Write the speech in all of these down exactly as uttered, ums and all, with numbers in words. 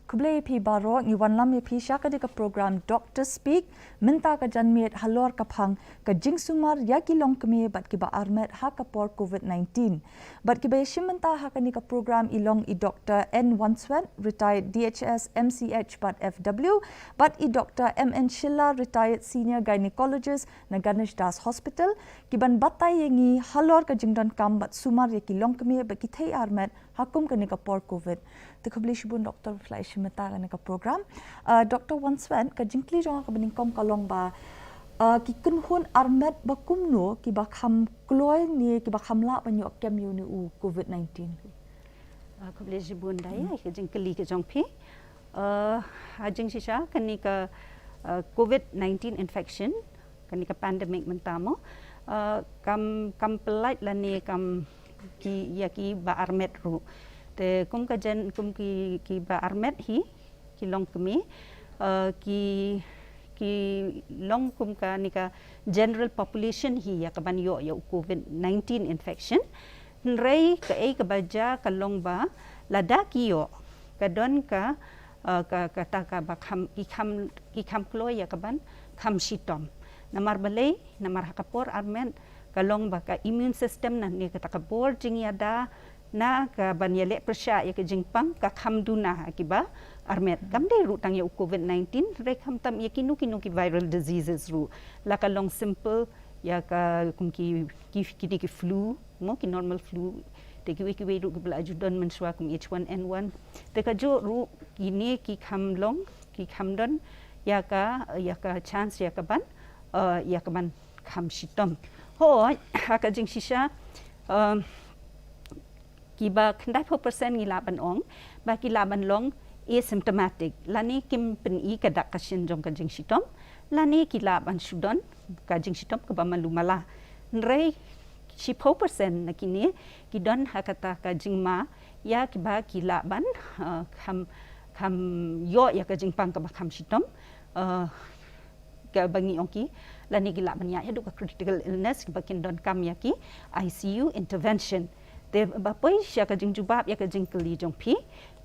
Khublei ïa phi baroh, ngi wanlam ïa phi sha kane ka program Doctor Speak, mynta ka janmiet halor ka phang ka jingsumar ïa ki longkmie bad kiba armet ha ka por covid nineteen. Bad kiba ïashim mynta ha kane ka program i long i Doctor N Wanswet, retired D H S, M C H bad F W, bad i Doctor M N Shylla, retired senior gynecologist na Ganesh Das Hospital, kiban batai ïa ngi halor ka jingdonkam bad sumar ïa ki longkmie bad ki thei armet ha kum kane ka por covid. Te khublei shibun Doctor ba phi la ïashim mynta ha kane ka program. Uh, Doctor Wanswet, ka jingkylli jong nga kaba nyngkong ka long ba, uh, ki kynhun armet ba kumno kiba kham kloi ne kiba kham lah ban ïoh kem ïa une u covid nineteen? Uh, khublei shibun Dai ïa ka jingkylli ka jong phi. Uh, ha jingshisha kane ka, uh, covid nineteen infection, kane ka pandemic mynta mo, uh, kam, kam pyllait lane kam ki, ïa kiba armet ruh. Te kum ka jan, kum ki, kiba armet hi, ki longkmie, uh, ki, ki long kum kane ka general population hi ïa kaban ïoh ïa u covid nineteen infection. Hynrei kaei kaba jia ka long ba lada ki ïoh, ka don ka, uh, ka, kata kaba kham, ki kham, ki kham kloi ïa kaban kham shitom. Namar balei, namar ha ka por armet ka long ba ka immune system lane kata ka bor jingïada na kaban ïaleh pyrshah ïa ka jingpang ka kham duna ha kiba armet. Kam dei ruh tang ïa u covid nineteen, hynrei khamtam ïa kino kino ki viral diseases ruh. La ka long simple ïa ka kum ki, ki, kine ki flu, mo, ki normal flu. Te kiwei kiwei ruh kiba la ju don mynshuwa kum H one N one. Te kajuh ruh kine ki kham long, ki kham don ïa ka, ïa ka chance ïa kaban, uh, ïa kaban kham shitom. Hooid, ha ka jingshisha, um, kiba khyndai phew percent ngi lah ban ong ba ki lah ban long asymptomatic, lane kim pyni ka dak ka shin jong ka jingshitom, lane ki lah ban shu don ka jingshitom kaba malu mala. Hynrei shiphew percent na kine ki don ha kata ka jingma ïa kiba ki lah ban, uh, kham, kham ïoh ïa ka jingpang kaba kham shitom, uh, kaba ngi ong ki, lane ki lah ban ïaid haduh ka critical illness kiba kin donkam ïa ki I C U intervention. Te ba poi sha ka jingjubab ïa ka jingkylli jong phi,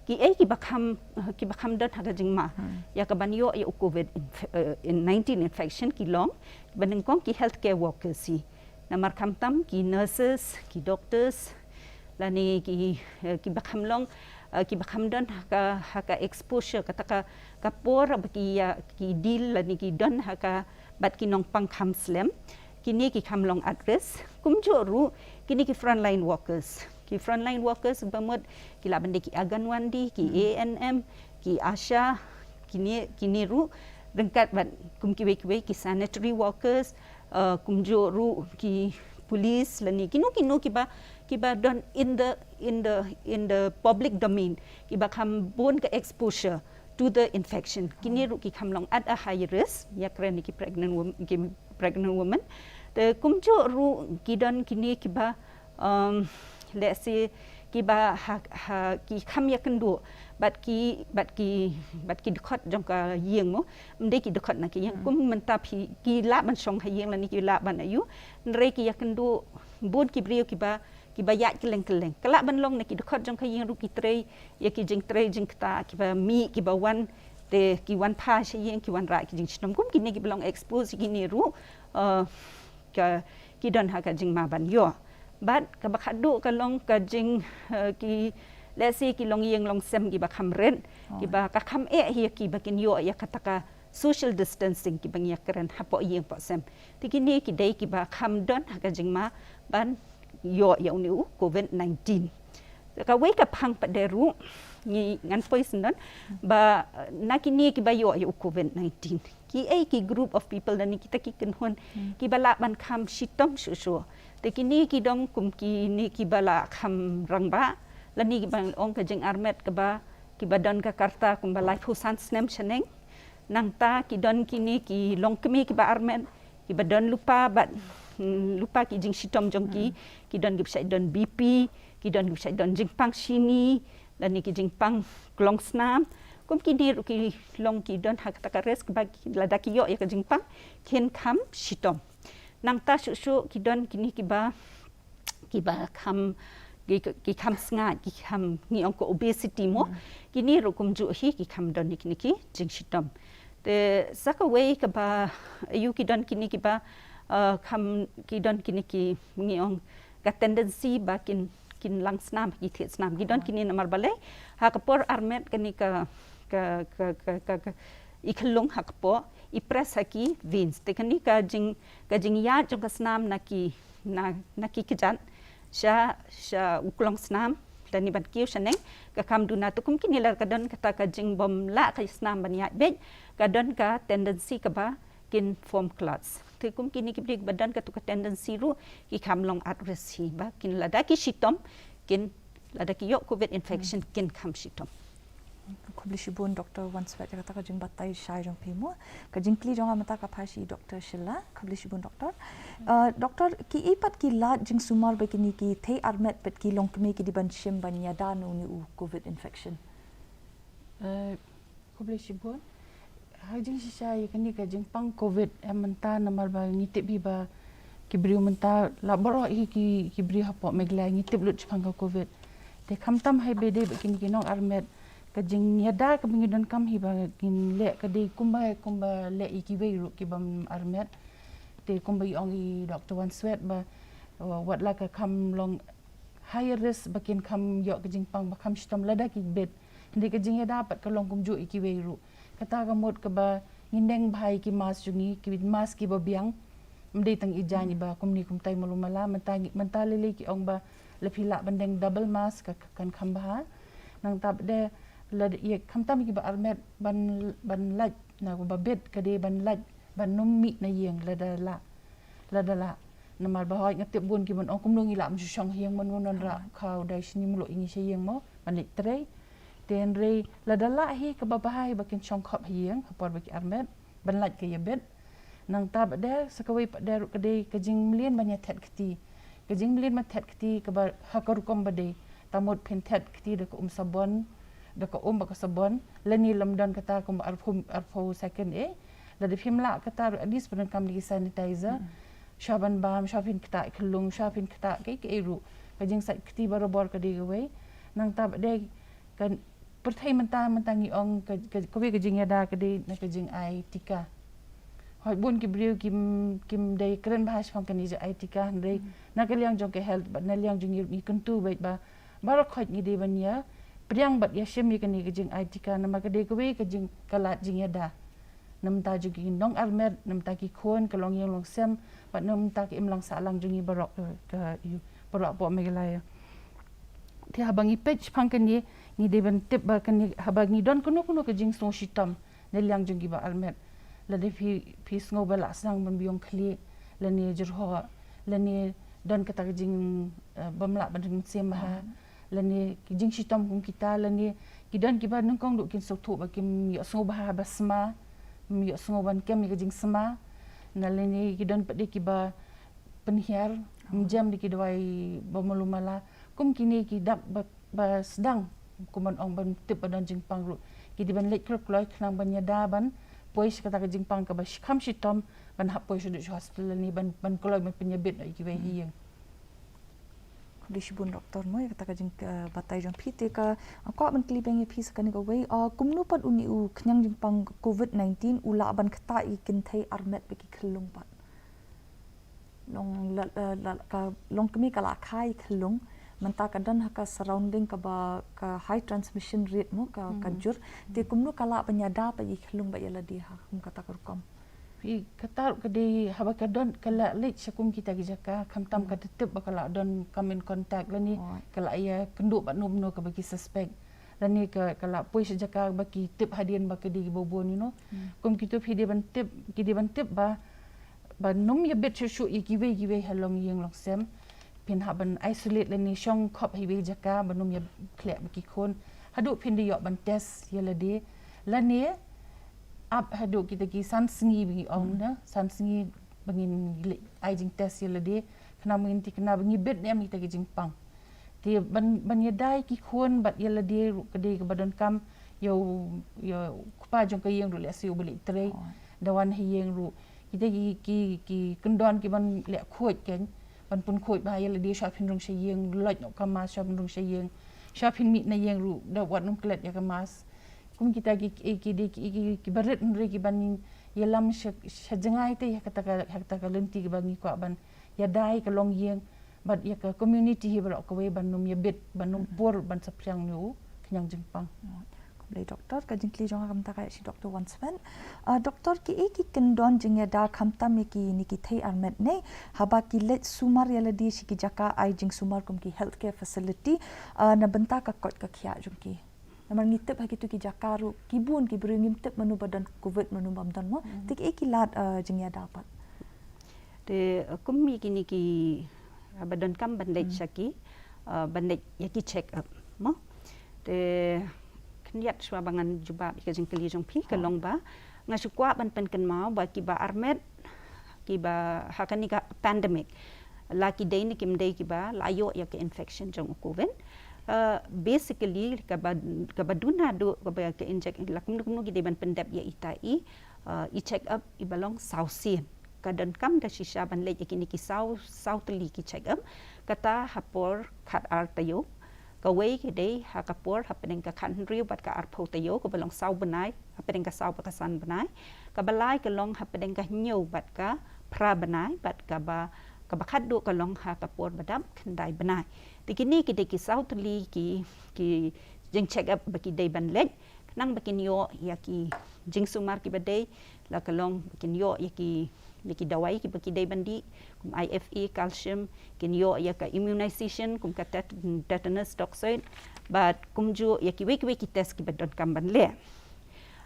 kiei kiba kham, kiba kham don ha ka jingma ïa kaban ïoh ïa u covid inf-, eh, nineteen infection ki long, ba nyngkong ki healthcare workers hi. Namar khamtam ki nurses, ki doctors, lane ki, eh, kiba kham long, eh, kiba kham don ha ka, ha ka exposure, kata ka, ka por ba ki, eh, ki deal lane ki don ha ka bad ki nongpang kham slem. Kine ki kham long at risk. Kumjuh ruh kine ki frontline workers. Ki frontline workers ba mut ki lah ban dei ki Anganwadi, ki A N M, ki ASHA, kine, kine ruh ryngkat bad kum kiwei kiwei ki sanitary workers, uh, kumjuh ruh ki police lane kino kino kiba, kiba don in the, in the, in the public domain, kiba kham bun ka exposure to the infection. Kine ruh ki kham long at a high risk, ïa kren ki pregnant wom-, ki pregnant woman. Te kumjuh ruh ki don kine kiba, um, let's say, kiba ha, ha, ki kham ïakynduh bad ki, bad ki, bad ki dkhot jong ka ïing mo, ym dei ki dkhot na ki ïing. Kum mynta phi, ki lah ban shong ha ïing lane ki lah ban aïu, hynrei ki ïakynduh bun ki briew kiba, kiba ïaid kylleng kylleng. Ka lah ban long na ki dkhot jong ka ïing ruh ki trei ïa ki jingtrei jingktah, kiba mih kiba wan, te ki wan phai sha ïing, ki wanrah ki jingshitom. Kum kine kiba long expose kine ruh, uh, ka, ki don ha ka jingma ban ïoh. Bad kaba khatduh ka long ka jing, eh, ki, let's say, ki longïing longsem kiba kham rit, kiba ka kham eh ïa kiba kin ïoh ïa kata ka social distancing kiba ngi ïakren hapoh ïing poh sem. Te kine ki dei kiba kham don ha ka jingma ban ïoh ïa une u covid nineteen. Kawei ka phang pat de ruh, ngi, ngan poi sngewdon ba, eh, na kine kiba ïoh ïa u covid nineteen, kiei ki group of people lane kita ki kynhun kiba lah ban kham shitom shuh shuh. Te kine ki dei kum kine kiba lah kham rangbah lane kiba ong ka jingarmet kaba, kiba don ka rta kumba laiphew san snem shaneng. Nangta ki don kine ki longkmie kiba armet, kiba don lypa bad, mm, lypa ki jingshitom jong ki, ki don kiba shait don B P, ki don kiba shait don jingpang shini, lane ki jingpang klongsnam. Kum kine ruh ki long ki don ha kata ka risk ba ki, lada ki ïoh ïa ka jingpang, kin kham shitom. Nangta shuh shuh ki don kine kiba, kiba kham, ki, ki kham sngaid, ki kham ngi ong ka obesity mo. Kini ruh kumjuh hi ki kham don kini ki jingshitom. Te sa kawei kaba ïoh ki don kini kiba, uh, kham ki don kini ki ngi ong ka tendency ba kin, kin lang snam, ki thied snam. Ki don kini namar balei ha ka por armet kani ka, ka, ka, ka, ka, ka i khyllung ha ka por i press ha ki veins. Te kani ka jing, ka jingïaid jong ka snam na ki, na, na ki kjat sha, sha u klong snam, lane ban kiew shaneng, ka kham duna. Te kum kini lada ka don kata ka jingbym lah ka snam ban ïaid beit, ka don ka tendency kaba kin form clots. Te kum kini ki briew ba don katu ka tendency ruh ki kham long at risk hi ba kin lada ki shitom, kin lada ki ïoh covid infection kin kham shitom. Khublei shibun Doctor Wanswet ïa kata ka jingbatai shai jong phi mo. Ka jingkylli jong nga mynta ka phai sha i Doctor Sheila. Khublei shibun Doctor. Uh, Doctor, ki ei pat ki lad jingsumar ba kini ki thei armet bad ki longkmie ki dei ban shim ban ïada na une u covid infection? Uh, khublei shibun. Ha jingshisha ïa kane ka jingpang covid, em, mynta namar ba ngi tip hi ba ki briew mynta la baroh hi ki, ki briew hapoh Meghalaya ngi tip lut shaphang ka covid. Te khamtam ha ba ïadei bad kine ki nong armet, ka jingïada kaba ngi donkam hi ba ngin leh ka dei kumba, kumba leh ïa kiwei ruh ki bym armet. Te kumba i ong i Doctor Wanswet ba, uh, wat la ka kham long high risk ba kin kham ïoh ka jingpang ba kham shitom lada ki bit. Hynrei ka jingïada pat ka long kumjuh ïa kiwei ruh. Kata ka mut kaba ngin deng bha ïa ki mask jong ngi, ki mask kiba biang. Ym dei tang i jaiñ ba kumne kumtai malu mala, mynta ngi, mynta lei lei ki ong ba lada phi lah ban deng double mask ka, ka kan kham bha. Nangta pat de lada ïa khamtam kiba armet ban, ban lait na kaba bit ka dei ban lait ban ym mih na ïing lada lah. Lada lah. Namar ba hooid nga tip bun ki ban ong kumno ngi lah ban shu shong ha ïing, mynno nongrah khaw dei shini mluh ïa ngi sha ïing mo ban leit trei. Te hynrei lada lah hi kaba bha hi ba kin shong khop ha ïing ha por ba ki armet ban lait ka ïabit. Nangta pat de sa kawei pat de ruh ka dei ka jingmlien ban ïathet kti. Ka jingmlien ban thet kti kaba ha ka rukom ba dei. Te mut phin thet kti da ka um sabon, da ka um bad ka sabon, lane lymdon kata kumba arphew, arphew second eh. Lada phim lah kata ruh at least pyndonkam da ki sanitizer. Shuwa ban bam, shuwa phin ktah khyllung, shuwa phin ktah kaei kaei ruh. Ka jingsait kti barabor ka dei kawei. Nangta pat de ka pyrthei mynta, mynta ngi ong ka, ka, kawei ka jingïada ka dei na ka jingai tika. Hooid bun ki briew kim, kim dei kren bha shaphang kane jingai tika hynrei na ka liang jong ka health bad na liang jong ngi ruh ngi kyntu beit ba baroh khoit ngi dei ban ïa pdiang bad ïa shim ïa kane ka jingai tika namar ka dei kawei ka jing, ka lad jingïada. Na bynta jong ki nong armet, na bynta ki khun, ka longïing longsem, bad na bynta ka imlang sahlang jong ngi baroh ka, ka, ïa, baroh hapoh Meghalaya. Te haba ngi peit shaphang kane, ngi dei ban tip ba kane, haba ngi don kano kano ka jingsngew shitom na liang jong kiba armet. Lada phi, phi sngew ba la sdang ban biang khlieh, lane jyrhoh, lane don kata ka jing, eh, bym lah ban ring mynsiem bha. Lane ki jingshitom kum kita, lane ki don kiba nyngkong ruh kin sngewthuh ba kim ïohsngew bha ba sma, ym ïohsngew ban kem ïa ka jingsma. Na lane ki don pat de kiba pynhiar, ym jem da ki dawai ba malu mala. Kum kine ki dak ba, ba sdang, kum ban ong ban tip ba don jingpang ruh, ki dei ban leit kloi kloi khnang ban ïada ban poi sha kata ka jingpang kaba shi, kham shitom ban hap poi shaduh sha hospital lane ban, ban kloi ban pynïabit noh ïa kiwei ha ïing. Khublei shibun Doctor mo ïa kata ka jing, eh, batai jong phi. Te ka, ah, kwah ban kylli biang ïa phi sa kane kawei, ah, kumno pat une u khñiang jingpang covid nineteen u lah ban ktah ïa ki kynthei armet bad ki khyllung pat? Long la, la, la, ka longkmie ka la kha ïa khyllung, mynta ka don ha ka surrounding kaba ka high transmission rate mo ka, ka jur. Te kumno ka lah ban ïada pat ïa ki khyllung bad ïa lade ha kum kata ka rukom? Phi, kata ruh ka dei haba ka don, ka la leit sha kum kita ki jaka, khamtam ka tip ba ka la don come in contact lane ka la ïakynduh bad no no kaba ki suspect. Lane ka, ka la poi sha jaka ba ki tip hadien ba ka dei kiba bun, you know. Kum kito phi dei ban tip, ki dei ban tip ba, ba ym ïabit shuh shuh ïa kiwei kiwei ha longïing longsem. Phin hap ban isolate lane shong khop ha iwei jaka, ba ym ïakhleh bad ki khun. Haduh phin da ïoh ban test ïa lade. Lane ap haduh kita ki san sngi ba ngi ong na, san sngi ba ngin leit ai jingtest ïa lade. Khnang ba ngin thikna ba ngi bit ne em kita ki jingpang. Te ban, ban ïada ïa ki khun bad ïa lade ruh ka dei kaba donkam ïa u, ïa u kpa jong ka ïing ruh lehse uba leit trei. Da wan ha ïing ruh kita ki, ki, ki kyndon ki ban leh khuid kein. ban pynkhuid bha ïa lade, shuwa phin rung sha ïing, lait noh ka mask shuwa phin rung sha ïing, shuwa phin mih na ïing ruh da wat nym klet ïa ka mask. Kum kita ki ki ki ki ki ki barit hynrei ki ban ïalam sha sha jngai te ïa kata ka ïa kata ka lynti kiba ngi kwah ban ïada ïa ka longïing bad ïa ka community hi baroh kawei ban nym ïabit ban nym pur ban saphriang ïa u khñiang jingpang. Khublei doktor, ka jingkylli jong nga kumta ka ïa shi doktor Wanswet. Ah, doktor, kiei ki kyndon jingïada khamtam ïa kine ki thei armet ne haba ki leit sumar ïa lade sha ki jaka ai jingsumar kum ki healthcare facility, ah, na bynta ka koit ka khiah jong ki. Namar ngi tip ha kitu ki jaka ruh ki bun ki briew ngim tip mano ba don covid mano bym don mo. Te kiei ki lad, ah, jingïada pat. Te, uh, kum ïa kine ki, uh, ba donkam ban leit sha ki, uh, ban leit ïa ki check up mo. Te khyndiat shuwa ba ngan jubab ïa ka jingkylli jong phi ka long ba nga shu kwah ban pynkynmaw ba kiba armet kiba ha kane ka pandemic la ki dei ne kim dei kiba la ïoh ïa ka infection jong u covid. Uh, basically kaba kaba duna du kaba ka inject la kumno kumno ki dei ban pyndep ïa ita i, uh, i check up iba long saw sien. Ka donkam da shisha ban leit ïa kine ki saw saw tylli ki check up. Kata ha por khat ar taïew. Kawei ka dei ha ka por hapdeng ka khat hynriew bad ka arphew taïew kaba long saw bnai hapdeng ka saw bad ka san bnai. Kaba lai ka long hapdeng ka hynñiew bad ka phra bnai bad kaba kaba khatduh ka long ha ka por ba dap khyndai bnai. Te kine ki dei ki saw tylli ki ki jing check up ba ki dei ban leit. Khnang ba kin ïoh ïa ki jingsumar kiba dei, la ka long ba kin ïoh ïa ki ïa ki dawai kiba ki dei ban dih, kum I F A, calcium, kin ïoh ïa ka immunization kum ka tet-, tetanus toxoid bad kumjuh ïa kiwei kiwei ki test kiba donkam ban leh.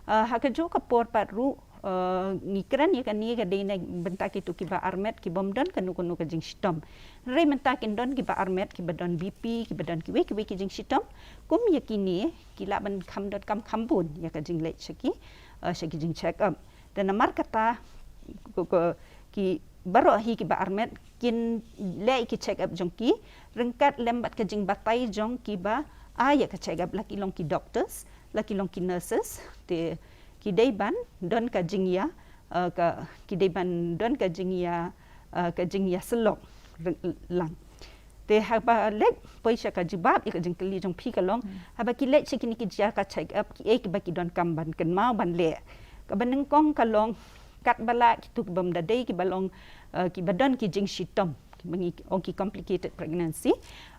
Ah, ha kajuh ka por pat ruh, ah, ngi kren ïa kane ka dei na bynta kito kiba armet ki bym don kano kano ka jingshitom. Hynrei mynta kin don kiba armet kiba don B P, kiba don kiwei kiwei ki jingshitom, kum ïa kine ki lah ban kham donkam kham bun ïa ka jingleit sha ki, ah, sha ki jingcheck up. Te namar kata ko, ko, ki baroh hi kiba armet kin leh ki check up jong ki ryngkat lem bad ka jingbatai jong kiba ai ïa ka check up, la ki long ki doctors, la ki long ki nurses, te ki dei ban don ka jingïa, ah, ka ki dei ban don ka jingïa, ah, ka jingïasyllok lang. Te haba leit poi sha ka jubab ïa ka jingkylli jong phi ka long, haba ki leit sha kine ki jaka check up kiei kiba ki donkam ban kynmaw ban leh. Kaba nyngkong ka long katba lah kito ki bym da dei kiba long, ah, kiba don ki jingshitom kiba ngi ong ki complicated pregnancy.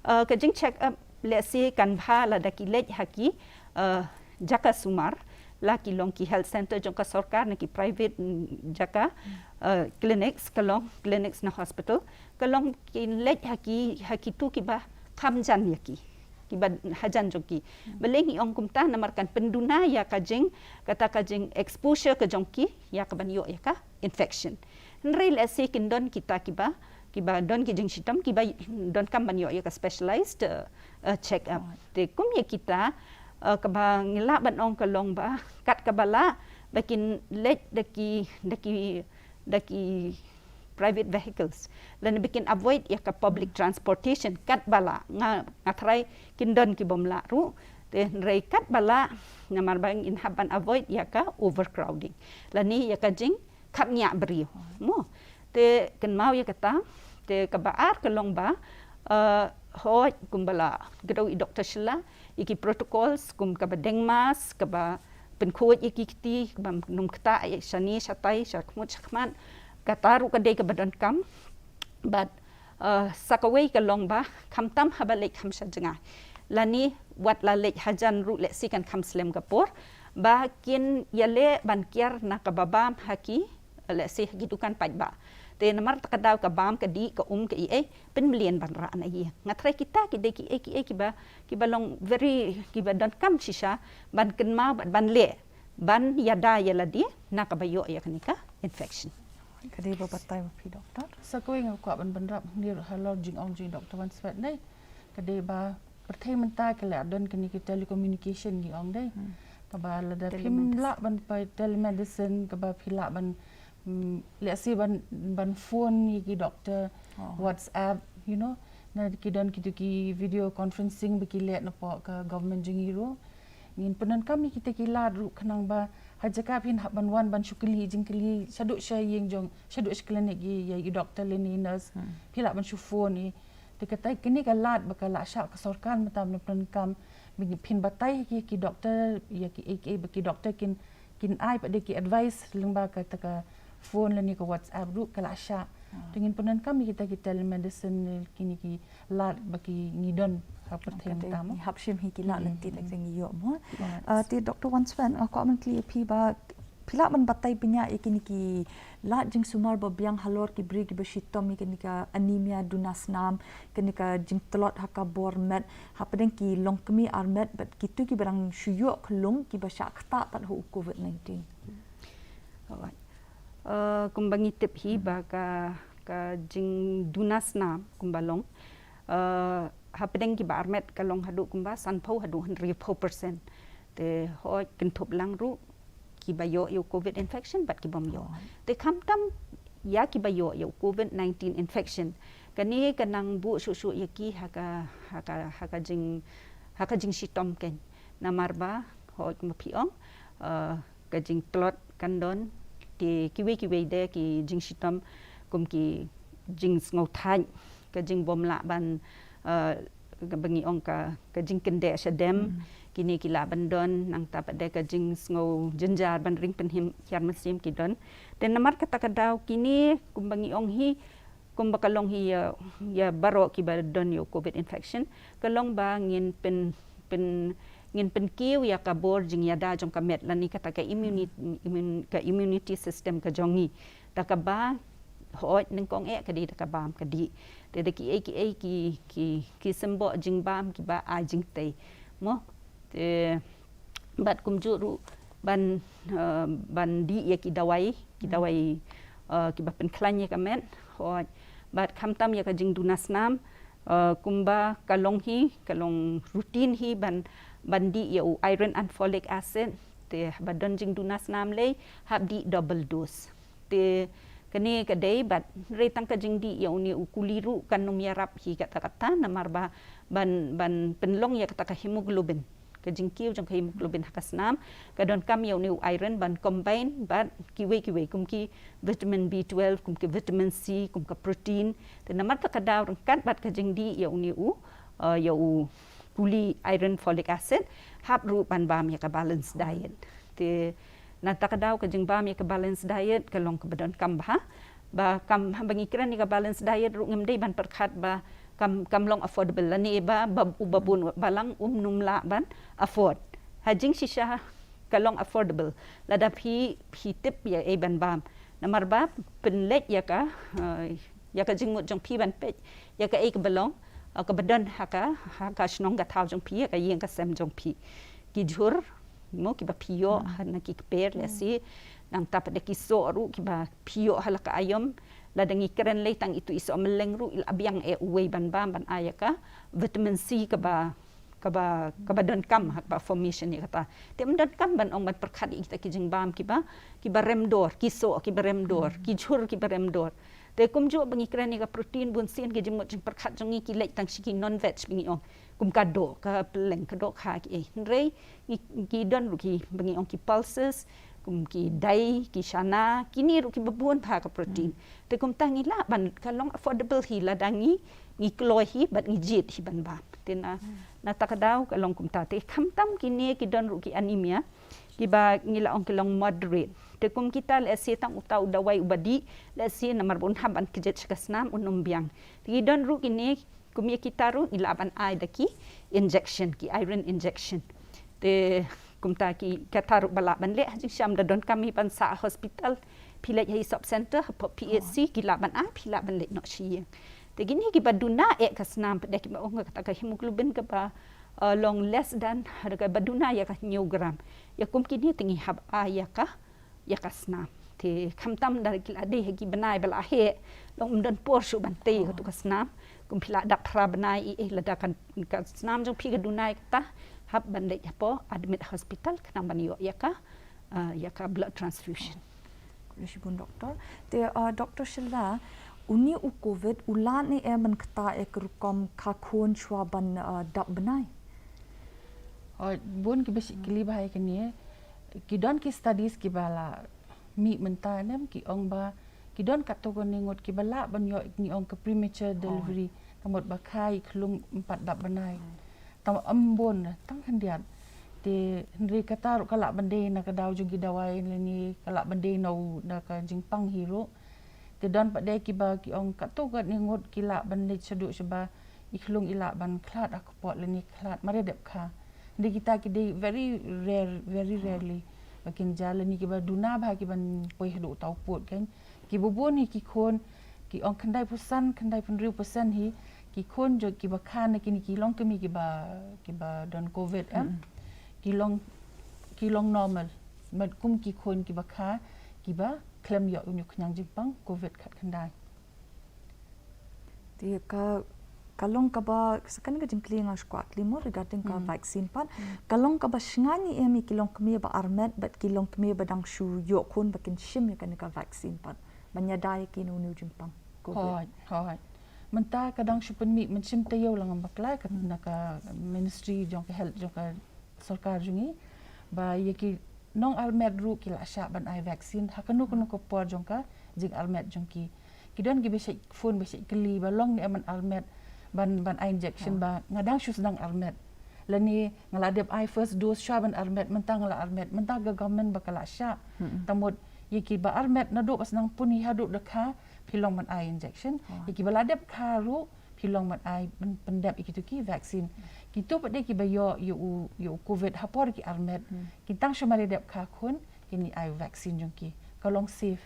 Ah, ka jingcheck up lehse kan bha lada ki leit ha ki, ah, jaka sumar, la ki long ki health center jong ka sorkar ne ki private, mm, jaka, ah, clinics, ka long clinics ne hospital, ka long kin leit ha ki ha kito kiba kham jan ïa ki, kiba hajan jong ki. Balei ngi ong kumta? Namar kan pynduna ïa ka jing, kata ka jing exposure ka jong ki ïa kaban ïoh ïa ka infection. Hynrei lehse kin don kita kiba kiba don ki jingshitom kiba donkam ban ïoh ïa ka specialized, uh, uh, check up. Te kum ïa kita, uh, kaba ngi lah ban ong ka long ba kat kaba lah ba kin leit da ki da ki da ki private vehicles, lane ba kin avoid ïa ka public transportation katba lah. Nga nga tharai kin don ki bym lah ruh, te hynrei katba lah namar ba ngin hap ban avoid ïa ka overcrowding lane ïa ka jing khapngiah briew mo. Te kynmaw ïa kata. Te kaba ar ka long ba, eh, hooid kumba la kdew i Doktor Shylla, ïa ki protocols kum kaba deng mask, kaba pynkhuid ïa ki kti, kaba nym ktah ïa shane shatai, shakhmut shakhmat, kata ruh ka dei kaba donkam. Bad, eh, sa kawei ka long ba khamtam haba leit kham sha jngai lane wat la leit hajan ruh lehse kan kham slem ka por ba kin ïaleh ban kiar na kaba bam ha ki, lehse ha ki dukan paidbah. Te namar ta ka daw ka bam ka dih ka um ka ei ei pynmlien ban rah na ïing. Nga tharai kita ki dei kiei kiei kiba kiba long very kiba donkam shisha ban kynmaw bad ban leh ban ïada ïa lade na kaba ïoh ïa kane ka infection. Ka dei ba batai ma phi doktor. Sa kawei nga kwah ban bynrap hangne ruh halor jingong jong i Doktor Wanswet ne. Ka dei ba pyrthei mynta ka la don kine ki telecommunication ngi ong dei. Kaba lada phim lah ban poi telemedicine, kaba phi lah ban, mm, lehse ban ban phone ïa ki doktor, WhatsApp, you know. Na ki don kitu ki video conferencing ba ki leh napoh ka government jong ngi ruh. Ngin pyndonkam ïa kita ki lad ruh khnang ba ha jaka phin hap ban wan ban shu kylli jingkylli shaduh sha ïing jong, shaduh sha klinik ïa, ïa i doktor lane i nurse. Hmm. Phi lah ban shu phone ïa. Te kata kane ka lad ba ka lah shah ka sorkar mynta ban pyndonkam, phin batai ïa ki, ki doktor, ïa ki, ïa ki, ba ki doktor kin, kin ai pat de ki advice lyngba kata ka phone lane ka WhatsApp ruh ka lah shah. Hmm. Te ngin pyndonkam ïa kita ki telemedicine, kine ki lad ba ki ngi don ha pyrthei mynta mo. Ngi hap shim hi ki lad lynti lada ngi ïoh mo. Right. Ah, te Doktor Wansven, ah, kwah ban kylli ïa phi ba phi lah ban batai bniah ïa kine ki lad jingsumar ba biang halor ki briew kiba shitom ïa kane ka anemia, duna snam, kane ka jingtlot ha ka bor met, hapdeng ki longkmie armet bad kito kiba dang shu ïoh khlung kiba shah ktah pat ha u covid nineteen. Alright. Uh, kumba ngi tip hi ba ka, ka jingduna snam kumba long, uh, hapdeng kiba armet ka long haduh kumba sanphew haduh hynriewphew percent. Te hooid kynthup lang ruh kiba ïoh ïa u covid infection bad kibym ïoh. Te khamtam ïa kiba ïoh ïa u covid nineteen infection, kane ka nang buh shuh shuh ïa ki ha ka, ha ka, ha ka jing, ha ka jingshitom kein. Namar ba hooid kumba phi ong, uh, ka jingtlot kan don, te kiwei kiwei de ki jingshitom kum ki jingsngewthait, ka jingbym lah ban, uh, kaba ngi ong ka, ka jingkyndeh shadem, kine ki lah ban don, nangta pat de ka jingsngew jynjar ban ring pynhiar mynsiem ki don. Te namar kata ka daw kine kumba ngi ong hi, kumba ka long hi ïa, ïa baroh kiba don ïa u covid infection, ka long ba ngin pyn, pyn, ngin pynkiew ïa ka bor jingïada jong ka met lane kata ka immuni-, immun-, ka immunity system ka jong ngi. Da kaba hooid nyngkong eh ka dei da ka bam ka dih. Te da kiei kiei ki, ki, ki symboh jingbam kiba ai jingtei mo. Te bad kumjuh ruh ban, uh, ban dih ïa ki dawai, ki dawai, uh, kiba pynkhlaiñ ïa ka met. Hooid. Bad khamtam ïa ka jingduna snam, uh, kumba ka long hi, ka long routine hi ban, ban dih ïa u iron and folic acid. Te ba don jingduna snam lei hap dih double dose. Te kane ka dei bad hynrei tang ka jingdih ïa une u kuli ruh kan nym ïarap hi katta katta namar ba ban, ban pynlong ïa kata ka hemoglobin, ka jingkiew jong ka hemoglobin ha ka snam, ka donkam ïa une u iron ban combine bad kiwei kiwei kum ki vitamin B twelve, kum ki vitamin C, kum ka protein. Te namar kata ka daw ryngkat bad ka jingdih ïa une u, uh, ïa u kuli iron folic acid, hap ruh ban bam ïa ka balance diet. Te nangta ka daw ka jingbam ïa ka balance diet ka long kaba donkam bha. Ba kam, ba ngi kren ïa ka balance diet ruh ngim dei ban pyrkhat ba kam, kam long affordable lane ba, ba u babun balang um nym lah ban afford. Ha jingshisha ka long affordable lada phi, phi tip ïa ei ban bam. Namar ba pynleit ïa ka, uh, ïa ka jingmut jong phi ban peit ïa kaei kaba long, uh, kaba don ha ka, ha ka shnong ka thaw jong phi, ïa ka ïing ka sem jong phi. Ki jhur mo kiba phi ïoh ha na ki kper lehse, nangta pat de ki soh ruh kiba phi ïoh ha la ka aïom. Lada ngi kren lei tang itu i soh mylleng ruh i la biang eh uwei ban bam ban ai ïa ka vitamin C kaba, kaba, kaba donkam ha kaba formation ïa kata. Te ym donkam ban ong ban pyrkhat ïa kita ki jingbam kiba, kiba rem dor, ki soh kiba rem dor, ki jhur kiba rem dor. Te kumjuh ba ngi kren ïa ka protein, bunsien ki jingmut jingpyrkhat jong ngi ki leit tang sha ki non veg ba ngi ong. Kum ka doh, ka pylleng, ka dohkha kiei. Hynrei ngi, ki don ruh ki ba ngi ong ki pulses, kum ki dai, ki shana, kine ruh kiba bun bha ka protein. Te kumta ngi lah ban, ka long affordable hi lada ngi, ngi kloi hi bad ngi jied hi ban bam. Te na, nangta ka daw ka long kumta. Te khamtam kine ki don ruh ki anemia kiba ngi la ong ki long moderate. Te kum kita lehse tang uta u dawai uba dih, lehse namar ba un hap ban kjit sha ka snam un ym biang. Te ki don ruh kine kum ïa kita ruh ngi lah ban ai da ki injection, ki iron injection. Te kumta ki, kata ruh ba lah ban leh, ha jingshisha ym da donkam hi ban sah hospital. Phi leit ha i sub center, ha P H C, ki lah ban ai, phi lah ban leit noh sha ïing. Te kine kiba duna eh ka snam pat de kiba ong kata ka hemoglobin kaba, uh, long less than, ha kaba duna ïa ka hynñiew gram. Ïa kum kine te ngi hap ai ïa ka, ïa ka snam. Te khamtam da ki la dei ha ki bnai ba la heh, long ym don por shuh ban tei ïa katu ka snam. Kum phi la dap phra bnai ïa, eh, lada ka, ka snam jong phi ka duna ïa kata, hap ban leit hapoh admit hospital khnang ban ïoh ïa ka, ah, ïa ka blood transfusion. Khublei shibun Doktor. Te, ah, Doktor Shylla, une u covid u lah ne em ban ktah ïa ka rukom kha khun shuwa ban, ah, dap bnai? Oh, bun kiba shait kylli bha ïa kane. Ki don ki studies kiba la mih mynta ne em, ki ong ba ki don katto katne ngut kiba lah ban ïoh, ngi ong ka premature delivery. Ka mut ba kha ïa khlung ym pat dap bnai. Tang ym bun, tang khyndiat. Te hynrei kata ruh ka lah ban dei na ka daw jong ki dawai lane ka lah ban dei na u, na ka jingpang hi ruh. Te don pat de kiba ki ong katto katne ngut ki lah ban leit shaduh shaba i khlung i lah ban khlad ha kpoh lane khlad mar ïa dep kha. Hynrei kita ki dei very rare, very rarely ba kin jia, lane kiba duna bha kiban poi haduh uta u pud kan. Kiba bun hi ki khun, ki ong khyndai phew san, khyndai phew hynriew percent hi ki khun jong kiba kha na kine ki longkmie kiba, kiba don covid em. Ki long, ki long normal. Bad kum ki khun kiba kha kiba khlem ïoh une u khñiang jingpang covid khatkhyndai. Te ka, ka long kaba, sa kane ka jingkylli nga shu kwah kylli mo regarding ka vaccine pat. Ka long kaba shngaiñ em ïa ki longkmie ba armet bad ki longkmie ba dang shu ïoh khun ba kin shim ïa kane ka vaccine pat ban ïada ïa ki na une u jingpang covid? Hooid, hooid. Mynta ka dang shu pynmih mynsiem taïew lang bakla ka na ka Ministry jong ka Health jong ka sorkar jong ngi, ba ïa ki nongarmet ruh ki la shah ban ai vaccine ha kano kano ka por jong ka jingarmet jong ki. Ki don kiba shait phone ba shait kylli ba long ne em ban armet, ban, ban ai injection, ba nga dang shu sdang armet. Lane nga la dep ai first dose shuwa ban armet, mynta nga la armet, mynta ka government ba ka la shah. Tang mut ïa kiba armet naduh ba sdang pun hi haduh da kha phi long ban ai injection. Ïa kiba la dep kha ruh phi long ban ai pyn-, pyndep ïa kito ki vaccine. Kito pat de kiba ïoh ïa u, ïa u covid ha por ki armet, ki tang shu mar ïa dep kha khun kin ïa ai vaccine jong ki. Ka long safe.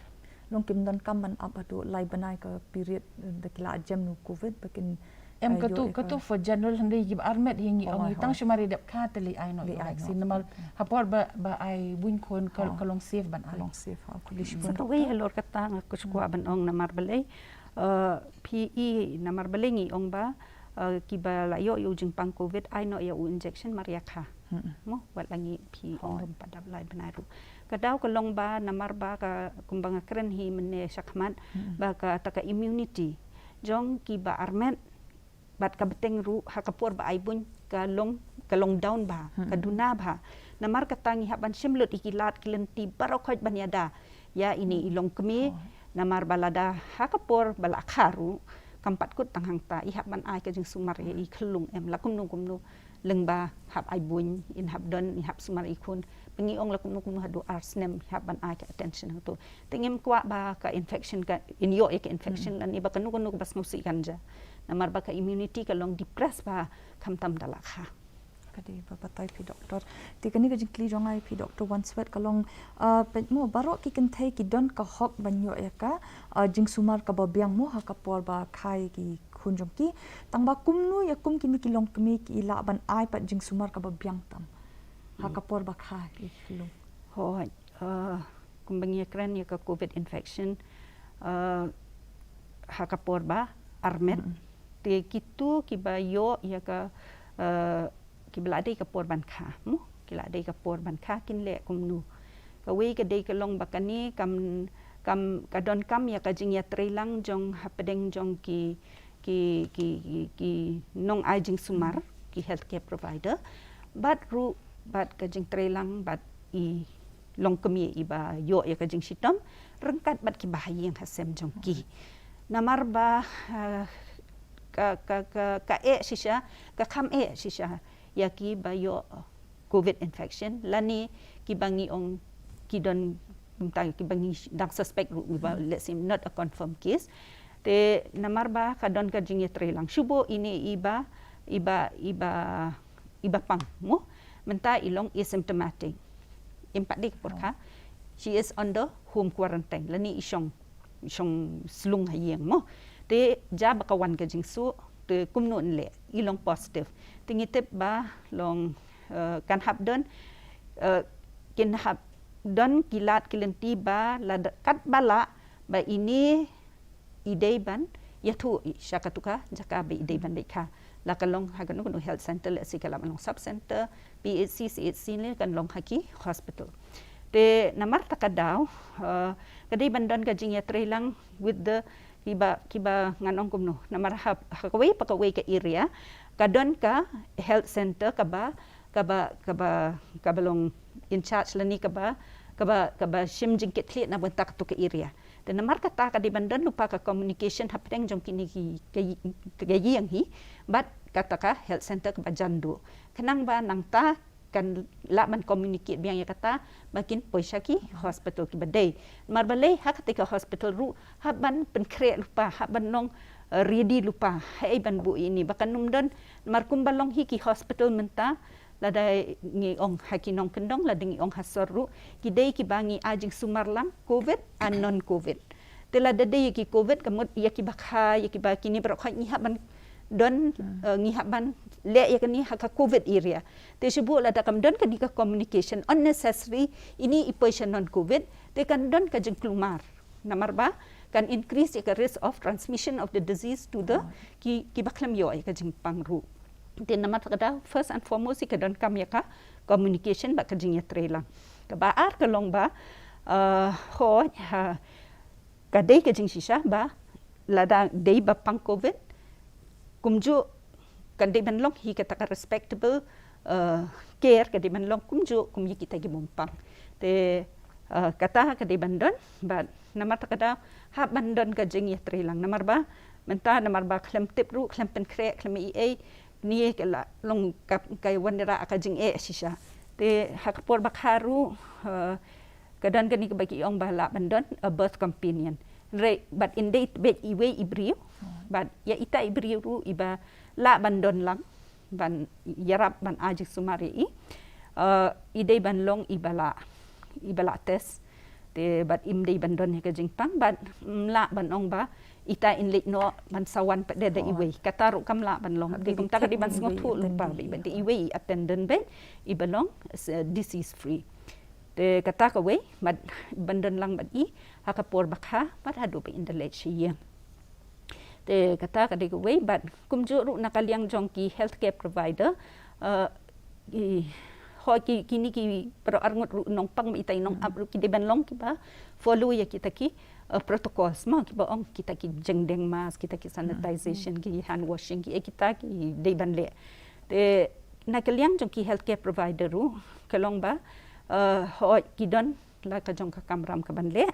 Long kim donkam ban ap haduh lai bnai ka period, eh, da ki la jem na u covid ba kin, em, eh, kato, ïoh ïa ka, kato for general, hynrei kiba armet hi ngi ong, hooid, ngi tang shu mar ïa dep kha te leit ai noh ïa u vaccine. Namar ha por ba, ba ai buiñ khun ka, ka long safe ban ai. Ka long safe, ha, khublei shibun. Sa kawei halor kata nga kwah ban ong namar balei, eh, phi i namar balei ngi ong ba, eh, kiba la ïoh ïa u jingpang covid ai noh ïa u injection mar ïa kha. Mo, wat la ngi phi ong bym pat dap lai bnai ruh. Ka daw ka long ba namar ba ka, kumba nga kren hi mynne shakhmat, ba kata ka immunity jong kiba armet bad ka bteng ruh ha ka por ba ai buiñ ka long, ka long down bha, ka duna bha. Namar kata ngi hap ban shim lut ïa ki lad ki lynti baroh khoit ban ïada ïa ine i longkmie. Namar ba lada ha ka por ba la kha ruh kam pat kut tang hangta, i hap ban ai ka jingsumar ïa i khyllung em, la kumno kumno lyngba hap ai buiñ, in hap don, in hap sumar i khun. Ba ngi ong la kumno kumno haduh ar snem i hap ban ai ka attention hangto. Te ngim kwah ba ka infection ka, in ïoh ïa ka infection lane ba kano kano kaba sngewsih kan jia. Namar ba ka immunity ka long depress bha khamtam da la kha. Ka dei ba batai phi doctor. Te kane ka jingkylli jong nga ïa phi doctor Wanswet ka long, ah, peit mo, baroh ki kynthei ki don ka hok ban ïoh ïa ka, ah, jingsumar kaba biang mo ha ka por ba kha ïa ki khun jong ki. Tang ba kumno ïa kum kine ki longkmie ki lah ban ai pat jingsumar kaba biang tam ha ka por ba kha ïa ki khyllung? Hooid, eh, kumba ngi kren ïa ka covid infection, eh, ha ka por ba armet. Te kito kiba ïoh ïa ka, eh, kiba la dei ka por ban kha, mo, ki la dei ka por ban kha kin leh kumno? Kawei ka dei ka long ba kane kam, kam, ka donkam ïa ka jingïatreilang jong hapdeng jong ki, ki, ki, ki, ki nong ai jingsumar, ki healthcare provider, bad ruh bad ka jingtreilang bad i longkmie iba ïoh ïa ka jingshitom, ryngkat bad kiba ha ïing ha sem jong ki. Namar ba, eh, ka, ka, ka, ka eh shisha, ka kham eh shisha ïa kiba ïoh covid infection lane kiba ngi ong ki don, kumta, kiba ngi dang suspect ruh, kiba, let's say, not a confirmed case. Te namar ba ka don ka jingïatreilang, shu buh ine iba, iba, iba, iba pang, mo, mynta i long asymptomatic. Im pat dei ka por kha, she is under home quarantine lane i shong, shong slung ha ïing, mo. Te ja ba ka wan ka jingsuh, te kumno yn leh, i long positive. Te ngi tip ba long, eh, kan hap don, eh, kin hap don ki lad ki lynti ba lada katba lah ba ine i dei ban ïathuh i sha katu ka jaka ba i dei ban beit kha. La ka long ha kano kano health center, let's say ka lah ban long sub center, P H C, C H C, ne kan long ha ki hospital. Te namar kata ka daw, eh, ka dei ban don ka jingïatreilang with the, kiba, kiba ngan ong kumno. Namar ha, ha kawei pa kawei ka area ka don ka health center kaba kaba, kaba, kaba long in charge lane kaba, kaba, kaba shim jingkitkhlieh na bynta katu ka area. Te namar kata ka dei ban don lypa ka communication hapdeng jong kine ki, ka, ka ïing hi bad kata ka health center kaba jan duh. Khnang ba nangta kan lah ban communicate biang ïa kata ba kin poi sha ki hospital kiba dei. Namar balei ha kata ka hospital ruh hap ban pynkhreh lypa, hap ban long, eh, ready lypa, haei ban buh ïa ine, ba kan ym don, namar kumba long hi ki hospital mynta, lada ngi ong ha ki nongkyndong, lada ngi ong ha sor ruh, ki dei kiba ngi ai jingsumar lang, covid and non covid. Te lada dei ïa ki covid, ka mut ïa kiba kha, ïa kiba kine baroh khoit ngi hap ban don, eh, ngi hap ban leh ïa kane ha ka covid area. Te shu buh lada kam don kane ka communication unnecessary, ine i poi sha non covid, te kan don ka jingkulmar. Namar ba kan increase ïa ka risk of transmission of the disease to the ki, kiba khlem ïoh ïa ka jingpang ruh. Te namar kata first and foremost ïa ka donkam ïa ka communication bad ka jingïatreilang. Kaba ar ka long ba, eh, hooid, ha, ka dei ka jingshisha ba lada dei ba pang covid, kumjuh kan dei ban long hi kata ka respectable, eh, care ka dei ban long kumjuh kum ïa kita ki bym pang. Te, eh, kata ka dei ban don, bad namar kata ka dei hap ban don ka jingïatreilang. Namar ba mynta, namar ba khlem tip ruh, khlem pynkhreh, khlem ei ei, ine ka la long ka, ka wanrah ka jingeh shisha. Te ha ka por ba kha ruh, eh, ka don kane kaba ki ong ba lah ban don a birth companion. Hynrei bad ym dei beit iwei i briew, bad ïa ita i briew ruh iba lah ban don lang, ban ïarap ban ai jingsumar ïa i, eh, i dei ban long iba la, iba la test. Te bad ym dei ban don ïa ka jingpang, bad ym lah ban ong ba ita in leit noh ban sa wan pat da iwei. Kata ruh kam lah ban long. Te kumta ka dei ban sngewthuh lypa ba da iwei i attendant beit iba long, eh, disease free. Te kata kawei, bad ban don lang bad i ha ka por ba kha bad haduh ba in da leit sha ïing. Te kata ka dei kawei, bad kumjuh ruh na ka liang jong ki healthcare provider, eh, i, hooid ki, kine ki para arngut ruh nongpang, ita i nongap ruh ki dei ban long kiba follow ïa kita ki, eh, protocols mo, kiba ong kita ki jingdeng mask, kita ki sanitization, ki hand washing, ki, eh, kita ki dei ban leh. Te na ka liang jong ki healthcare provider ruh ka long ba, eh, hooid ki don la ka jong ka kamram ka ban leh,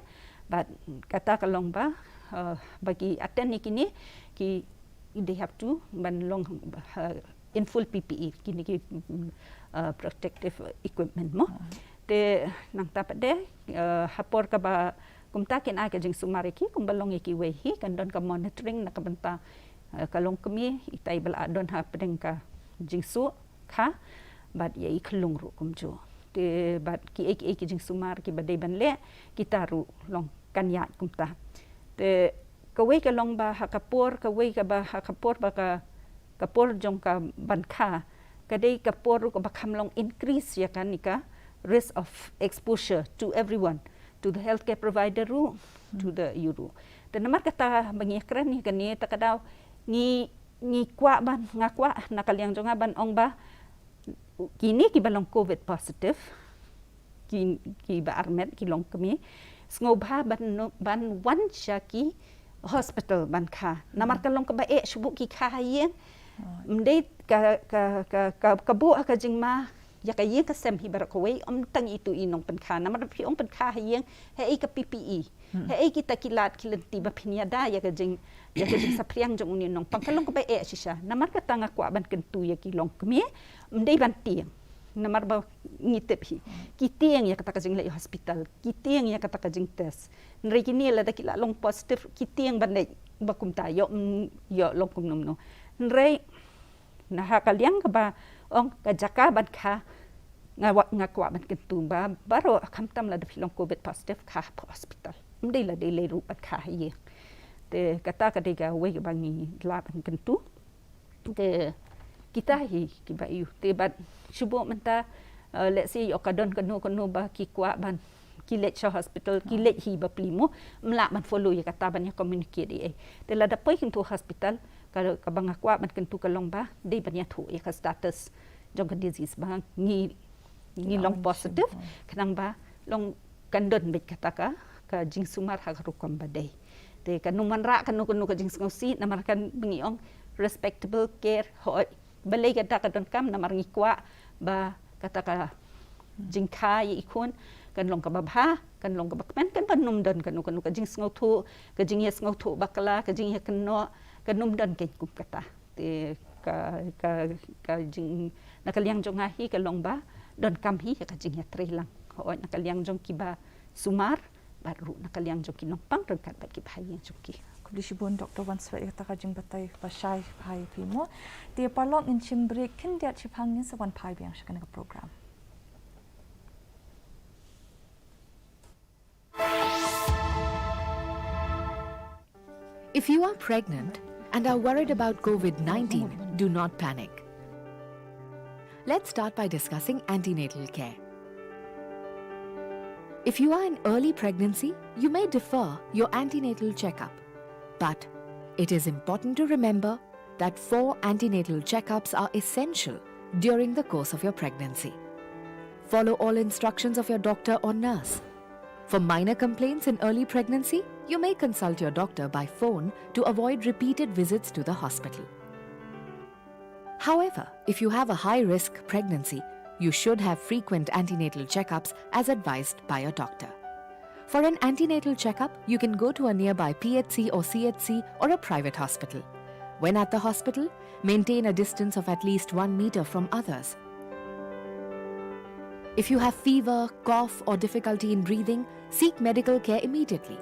bad kata ka long ba, eh, ba ki attend ïa kine, ki, they have to ban long, eh, in full P P E, kine ki, mm, eh, protective equipment mo. Te nangta pat de, eh, ha por kaba kumta kin ai ka jingsumar ïa ki, kumba long ïa kiwei hi, kan don ka monitoring na ka bynta, eh, ka longkmie, ita iba la don hapdeng ka jingsuh kha bad ïa i khyllung ruh kumjuh. Te bad kiei kiei ki jingsumar kiba dei ban leh, kita ruh long kan ïaid kumta. Te kawei ka long ba ha ka por, kawei kaba ha ka por ba ka, ka por jong ka ban kha, ka dei ka por ruh kaba kham long increase ïa kane ka risk of exposure to everyone, to the healthcare provider ruh, to the, ïa u ruh. Te namar kata ba ngi kren ïa kane, ta ka daw ngi, ngi kwah ban, nga kwah na ka liang jong nga ban ong ba kine kiba long covid positive, ki, kiba armet, ki longkmie, sngewbha ban, ban wan sha ki hospital ban kha. Namar ka long kaba eh shu buh ki kha ha ïing. Ym dei ka, ka, ka, ka, ka buh ha ka jingma ïa ka ïing ka sem hi baroh kawei, ym tang itu i nongpynkha. Namar phi ong pynkha ha ïing, haei ka P P E, haei kita ki lad ki lynti ba phin ïada ïa ka jing, ïa ka jingsaphriang jong une u nongpang, ka long kaba eh shisha. Namar kata nga kwah ban kyntu ïa ki longkmie, ym dei ban tieng. Namar ba ngi tip hi, ki tieng ïa kata ka jingleit hospital, ki tieng ïa kata ka jingtest. Hynrei kine lada ki la long positive, ki tieng ban leit ba kumta, ïoh, mm, ïoh long kumno kumno. Hynrei na ha ka liang kaba ong ka jaka ban kha, nga wa-, nga kwah ban kyntu ba baroh, khamtam lada phi long covid positive, kha ha hospital. Ym dei la dei lei ruh ban kha ha ïing. Te kata ka dei kawei kaba ngi lah ban kyntu. Te kita hi kiba ïoh. Te bad shu buh mynta, eh, let's say ïoh ka don kano kano ba ki kwah ban, ki leit sha hospital, ki leit hi ba plie mo, ym lah ban follow ïa kata ban ïa communicate ïa ei. Te lada poi kyntu hospital, ka, kaba nga kwah ban kyntu ka long ba dei ban ïathuh ïa ka status jong ka disease ba ngi, ngi long positive, khnang ba long kan don beit kata ka, ka jingsumar ha ka rukom ba dei. Te kan ym wanrah kano kano ka jingsngewsih, namar kan ba ngi ong respectable care, hooid. Balei kata ka donkam, namar ngi kwah ba kata ka jingkha ïa i khun kan long kaba bha, kan long kaba kmen, kan ban nym don kano kano ka jingsngewthuh, ka jingïasngewthuh bakla, ka jingïakynnoh, kan nym don kein kum kata. Te ka, ka, ka jing, na ka liang jong nga hi ka long ba donkam hi ïa ka jingïatreilang. Hooid, na ka liang jong kiba sumar, bad ruh na ka liang jong ki nongpang ryngkat bad ki bahaïing jong ki. Khublei shibun Doctor Wanswet ïa kata ka jingbatai ba shai bha ïa phi mo. Te paralok, ngin shim break khyndiat, shipang ngin sa wan phai biang sha kane ka program. If you are pregnant and are worried about COVID nineteen, do not panic. Let's start by discussing antenatal care. If you are in early pregnancy, you may defer your antenatal checkup. But it is important to remember that four antenatal checkups are essential during the course of your pregnancy. Follow all instructions of your doctor or nurse. For minor complaints in early pregnancy, you may consult your doctor by phone to avoid repeated visits to the hospital. However, if you have a high-risk pregnancy, you should have frequent antenatal checkups as advised by your doctor. For an antenatal checkup, you can go to a nearby P H C or C H C or a private hospital. When at the hospital, maintain a distance of at least one meter from others. If you have fever, cough, or difficulty in breathing, seek medical care immediately.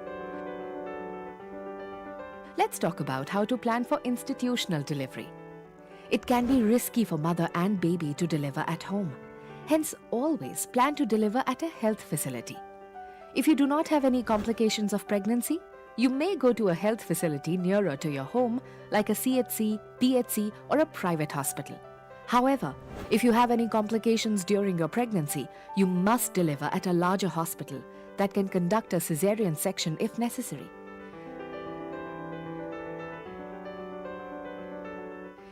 Let's talk about how to plan for institutional delivery. It can be risky for mother and baby to deliver at home. Hence, always plan to deliver at a health facility. If you do not have any complications of pregnancy, you may go to a health facility nearer to your home, like a C H C, P H C, or a private hospital. However, if you have any complications during your pregnancy, you must deliver at a larger hospital that can conduct a cesarean section if necessary.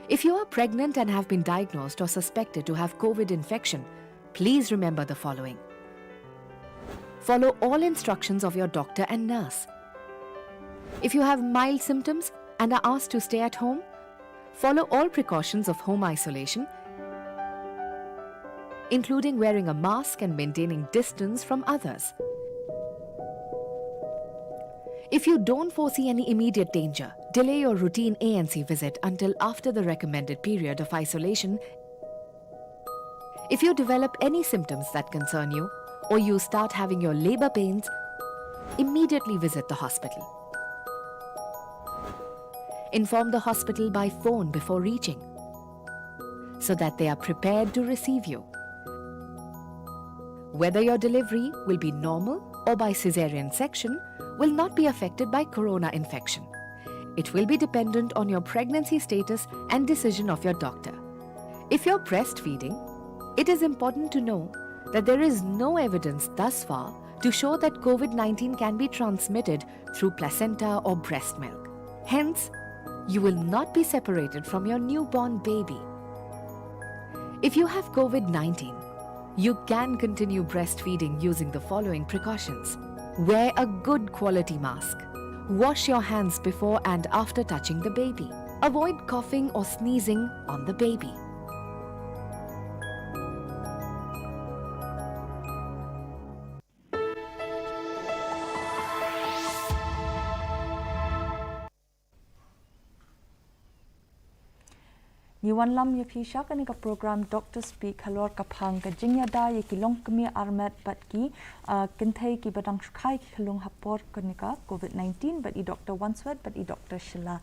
If you are pregnant and have been diagnosed or suspected to have COVID infection, please remember the following. Follow all instructions of your doctor and nurse. If you have mild symptoms and are asked to stay at home, follow all precautions of home isolation, including wearing a mask and maintaining distance from others. If you don't foresee any immediate danger, delay your routine A and C visit until after the recommended period of isolation. If you develop any symptoms that concern you, or you start having your labor pains, immediately visit the hospital. Inform the hospital by phone before reaching, so that they are prepared to receive you. Whether your delivery will be normal or by cesarean section will not be affected by corona infection. It will be dependent on your pregnancy status and decision of your doctor. If you're breastfeeding, it is important to know that there is no evidence thus far to show that COVID nineteen can be transmitted through placenta or breast milk. Hence, you will not be separated from your newborn baby. If you have COVID nineteen, you can continue breastfeeding using the following precautions. Wear a good quality mask. Wash your hands before and after touching the baby. Avoid coughing or sneezing on the baby. Ngi wanlam ïa phi sha kane ka program Doctor Speak halor ka phang ka jingïada ïa ki longkmie armet bad ki, ah, kynthei kiba dang shu kha ïa ki khyllung ha por kane ka COVID nineteen, bad i Doctor Wanswet bad i Doctor Shylla.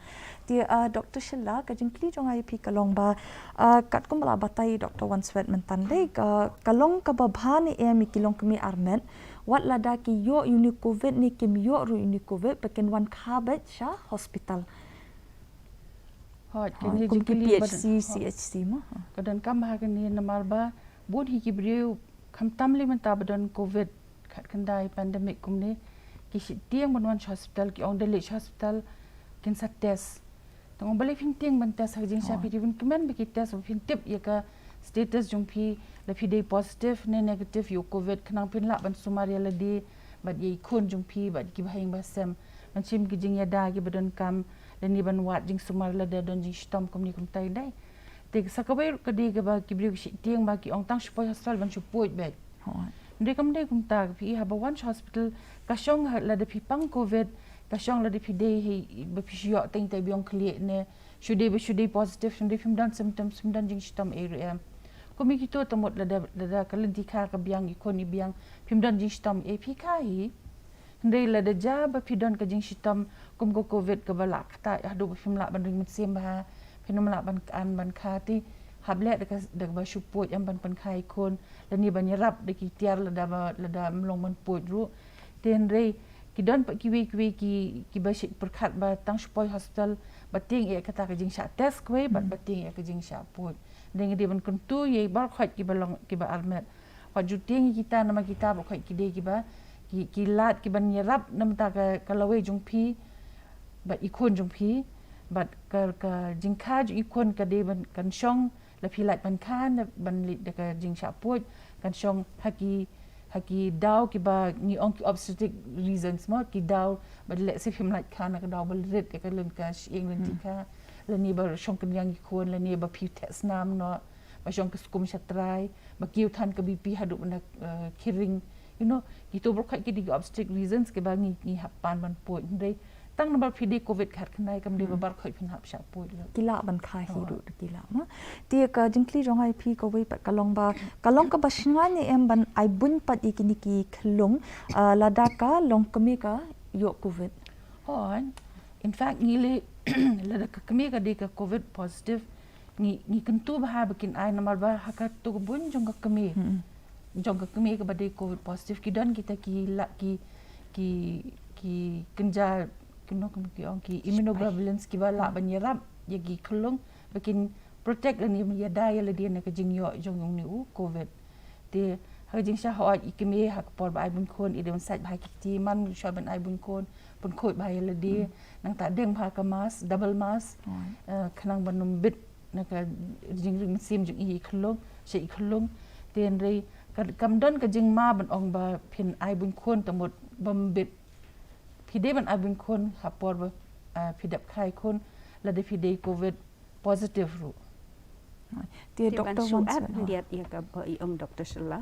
Te, ah, Doctor Shylla, ka jingkylli jong nga ïa phi ka long ba, ah, katkum ba la batai i Doctor Wanswet mynta lei, ka, ka long kaba bha ne em ïa ki longkmie armet, wat lada ki ïoh ïa une u COVID ne kim ïoh ruh ïa une u COVID, ba kin wan kha beit sha hospital. Hooid, ha, kane kum ki jingkylli ba P H C, C H C mo. Ka donkam ha kane namar ba bun hi ki briew, khamtam lei mynta ba don COVID, khatkhyndai pandemic kumne, ki sheptieng ban wan sha hospital, ki ong da leit sha hospital kin sa test. Te nga ong balei phin tieng ban test, ha ka jingshisha phi dei ban kmen ba ki test ba phin tip ïa ka status jong phi, la phi dei positive ne negative ïa u COVID, khnang phin lah ban sumar ïa lade bad ïa i khun jong phi bad ki bahaïing bahasem, ban shim ki jingïada kiba donkam, lane ban wad jingsumar lada don jingshitom kumne kumtai, dei. Te sa kawei ruh ka dei kaba ki briew ki shait tieng ba ki ong tang shu poi hospital ban shu poi beit. Hooid. Hynrei kam dei kumta, phi i haba wan sha hospital ka shong ha lada phi pang covid, ka shong lada phi dei hei ba phi shu ïoh teng te biang khlieh ne shu dei ba shu dei positive, shu dei phim don symptoms, phim don jingshitom ei ruh em. Kum i kito ta mut lada lada ka lynti kha ka biang, i khun i biang, phim don jingshitom ei, phi kha hi. Hynrei lada ja ba phi don ka jingshitom kum ka covid kaba lah kata, haduh ba phim lah ban ring mynsiem bha, phim lah ban kan ban kha, te hap leh da ka da kaba shu poi em ban pynkha i khun, lane ban ïarap da ki tiar lada ba lada ym long ban poi ruh. Te hynrei ki don pat kiwei kiwei ki kiba shait pyrkhat ba tang shu poi hospital ba tieng ïa kata ka jingshah test kawei bad ba tieng ïa ka jingshah poi. Dei nga dei ban kyntu ïa i baroh khoit kiba long kiba armet. Wat ju tieng ïa kita namar kita baroh khoit ki dei kiba ki ki lad kiban ïarap namar ka ka lawei jong phi bad i khun jong phi bad ka ka jingkha jong i khun ka dei ban kan shong la phi lait ban kha na ban leit da ka jingshah poi kan shong ha ki ha ki daw kiba ngi ong ki obstetric reasons mo, ki daw ba leh se phim lait kha na ka daw ba rit ïa ka lynti ka shyieng lynti kha, lane ba shong kyndiang i khun, lane ba phi theh snam noh, ba shong ka skum sha trai, ba kiew than ka B P haduh ba na eh, ki ring. You know, kito baroh khoit ki dei ki obstetric reasons kiba ngi ngi hap pan ban poi. Hynrei tang namar phi dei covid khatkhyndai kam dei ba baroh khoit phin hap shah poi. Ki lah ban kha hi ruh, ki lah ma. Te ka jingkylli jong nga ïa phi kawei pat ka long ba ka long kaba shngaiñ ne em ban ai buiñ pat ïa kine ki khyllung, ah, lada ka long kmie ka ïoh covid. Hooid. In fact ngi leh lada ka kmie ka dei ka covid positive, ngi ngi kyntu bha ba kin ai namar ba ha kato ka buiñ jong ka kmie, jong ka kmie kaba dei covid positive ki don kita ki la ki ki ki kynja, kino kino ki ong ki immunoglobulins kiba lah ban ïarap ïa ki khyllung ba kin protect lane ïada ïa lade na ka jingïoh jong une u covid. Te ha ka jingshah hooid i kmie ha ka por ba ai buiñ khun i dei ban sait bha ki kti, man shuwa ban ai buiñ khun pynkhuid bha ïa lade, nangta deng bha ka mask, double mask, eh, khnang ban ym bit na ka jingring mynsiem jong i khyllung sha i khyllung. Te hynrei ka kam don ka jingma ban ong ba phin ai buiñ khun ta mut bym bit. Phi dei ban ai buiñ khun ha por ba, ah, phi dep kha i khun lada phi dei covid positive ruh. Te ban Doctor shu add Wanswet, hooid, khyndiat ïa kaba i ong Doctor Shylla.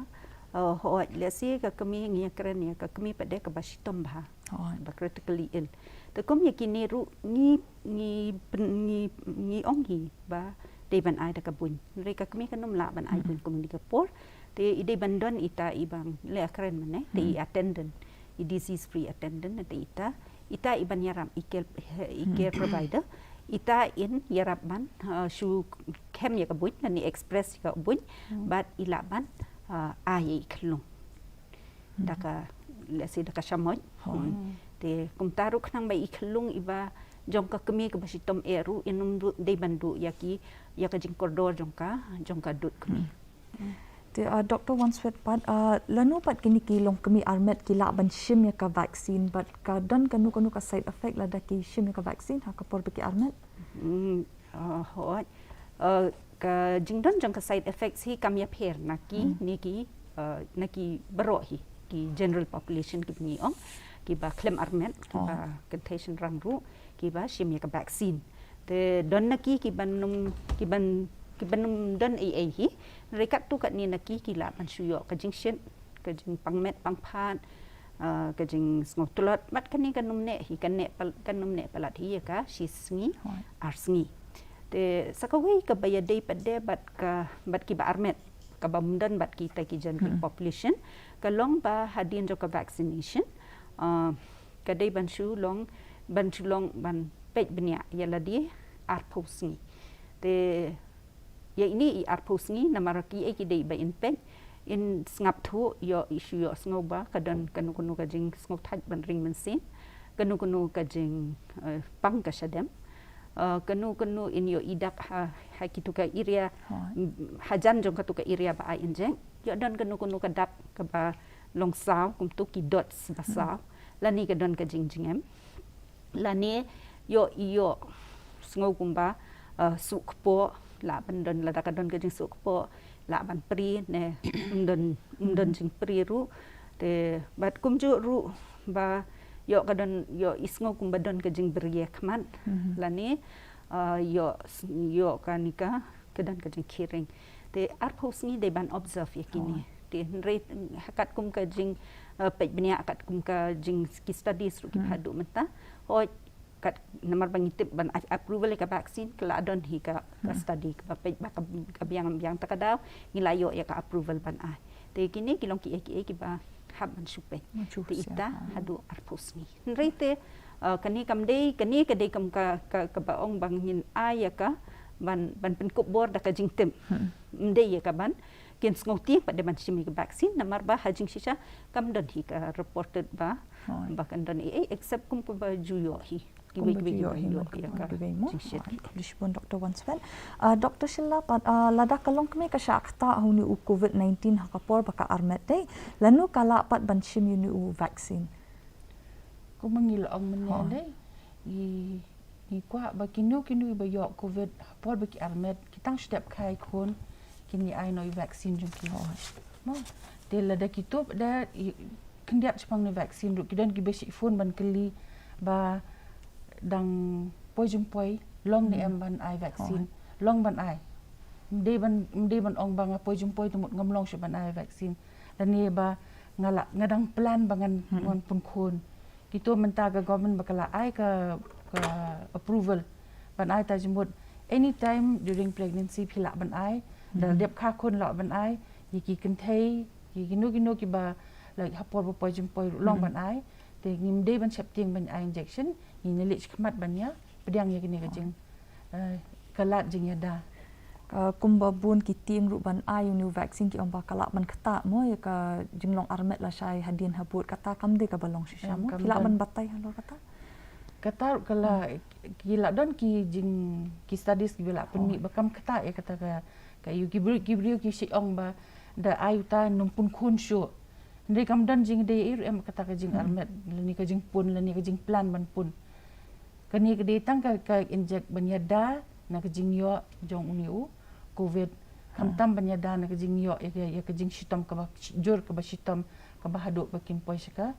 Uh, hooid, lehse ka kmie ngi ïa kren ïa ka kmie pat de kaba shitom bha, hooid, ba critically ill. Te kum ïa kine ruh ngi ngi pyn- ngi ngi ong hi ba dei ban ai da ka buiñ. Hynrei ka kmie kan ym lah ban ai buiñ kum kine ki por. Te i dei ban don ita i bang leh kren mynne, te i attendant, i disease free attendant, te ita ita i ban ïarap, i care, i care provider, ita in ïarap ban, uh, shu khem ïa ka buiñ, lane express ïa ka buiñ, bad i lah ban, uh, ai ïa i khyllung da ka, lehse da ka shamoit. Te kumta ruh khnang ba i khyllung iba jong ka kmie kaba shitom eh ruh in ym dei ban duh ïa ki, ïa ka jingkordor jong ka, jong ka dud kmie. Te, uh, Doctor Wanswet pat, uh, lano pat kine ki longkmie armet ki lah ban shim ïa ka vaccine, bad ka don kano kano ka side effect lada ki shim ïa ka vaccine ha ka por ba ki armet? Hmm, uh, hooid. Uh, ka jingdon jong ka side effects hi kam ïapher na ki, ne ki, uh, na ki baroh hi, ki general population kiba ngi ong, kiba khlem armet, kiba kynthei shynrang ruh, kiba shim ïa ka vaccine. Te don na ki kiban ym, kiban, kiban ym don ei ei hi. Hynrei katto katne na ki ki lah ban shu ïoh ka jingshit, ka jingpang met pang phad, ah, ka jingsngew tlot, bad kane kan ym neh hi, kan neh pal-, kan ym neh palat hi ïa ka shi sngi, ar sngi. Te sa kawei kaba ïadei pat de bad ka, bad kiba armet, kaba ym don bad kita ki general population, ka long ba hadien jong ka vaccination, ah, ka dei ban shu long, ban shu long ban peit bniah ïa lade arphew sngi. Te ïa ine i arphew sngi namar kiei ki dei ba in peit, in sngap thuh, ïoh i shu ïohsngew ba ka don kano kano ka jingsngewthait ban ring mynsiem, kano kano ka jing, eh, pang ka shadem, eh, kano kano in ïoh i dak ha, ha kito ka area, hajan jong kato ka area ba ai inject, ïoh don kano kano ka dak kaba long saw, kumto ki dots ba saw, lane ka don ka jingjngem, lane ïoh i ïohsngew kumba, eh, suh kpoh, lah ban don, lada ka don ka jingsuh kpoh, lah ban prie ne ym don, ym don jingprie ruh. Te bad kumjuh ruh ba ïoh ka don, ïoh i sngew kumba don ka jingbriew khmat, lane, eh, ïoh, ïoh kane ka ka don ka jingkheiñ. Te arphew sngi dei ban observe ïa kine. Te hynrei ha katkum ka jing, eh, peit bniah ha katkum ka jing ki studies ruh ki bha duh mynta. Hoi kat namar ba ngi tip ban ai approval ïa ka vaccine ka la don hi ka, ka study kaba peit ba ka, ka biang biang ta ka daw ngi la ïoh ïa ka approval ban ai. Te kine ki long kiei kiei kiba hap ban shu peit. Te ita haduh arphew sngi. Hynrei te, eh, kane kam dei, kane ka dei kam ka, ka, kaba ong ba ngin ai ïa ka ban, ban pynkup bor da ka jingtip. Ym dei ïa ka ban kin sngewtieng pat da ban shim ïa ka vaccine namar ba ha jingshisha kam don hi ka reported ba, ba kan don ei ei except kum kaba ju ïoh hi. Kiwei kiwei kiba ïoh ïa ka jingshit. Khublei shibun Doctor Wanswen. Ah, Doctor Shylla pat, ah, lada ka longkmie ka shah ktah ha une u covid nineteen ha ka por ba ka armet dei, lano ka lah pat ban shim ïa une u vaccine? Kumba ngi la ong mynne dei, ngi, ngi kwah ba kino kino ba ïoh covid ha por ba ki armet ki tang shu dep kha i khun, kin ïa ai noh i vaccine jong ki. Mo, te lada kito da i khyndiat shaphang ne vaccine ruh ki don kiba shu phone ban kylli ba dang poi jong poi long ne em ban ai vaccine, long ban ai. Ym dei ban, ym dei ban ong ba nga poi jong poi te mut ngam long shuh ban ai vaccine. Lane ba nga la, nga dang plan ba ngan, ngan pun khun. Kito mynta ka government ba ka la ai ka, ka approval ban ai ta jingmut anytime during pregnancy phi lah ban ai. Da dep kha khun lah ban ai. Ïa ki kynthei, ïa kino kino kiba, like, ha por ba poi jong poi ruh long ban ai. Te ngim dei ban sheptieng ban ai injection, ngi naleh shakhmat ban ïa pdiang ïa kine ka jing, eh, ka lad jingïada. Ka kumba bun ki tieng ruh ban ai une u vaccine ki ong ba ka lah ban ktah mo ïa ka jinglong armet lashai hadien habud, kata kam dei kaba long shisha mo? Phi lah ban batai halor kata? Kata ruh ka la, ki la don ki jing, ki studies kiba la pynmih ba kam ktah ïa kata ka, ka ïa ki briew, ki briew ki shu ong ba da ai uta nym pun khun shuh. Hynrei kam don jingïadei ei ruh em kata ka jingarmet lane ka jingpun lane ka jingplan ban pun. Kane ka dei tang ka, ka inject ban ïada na ka jingïoh jong une u covid. Khamtam ban ïada na ka jingïoh ïa ka, ïa ka jingshitom kaba jur, kaba shitom, kaba haduh ba kin poi sha ka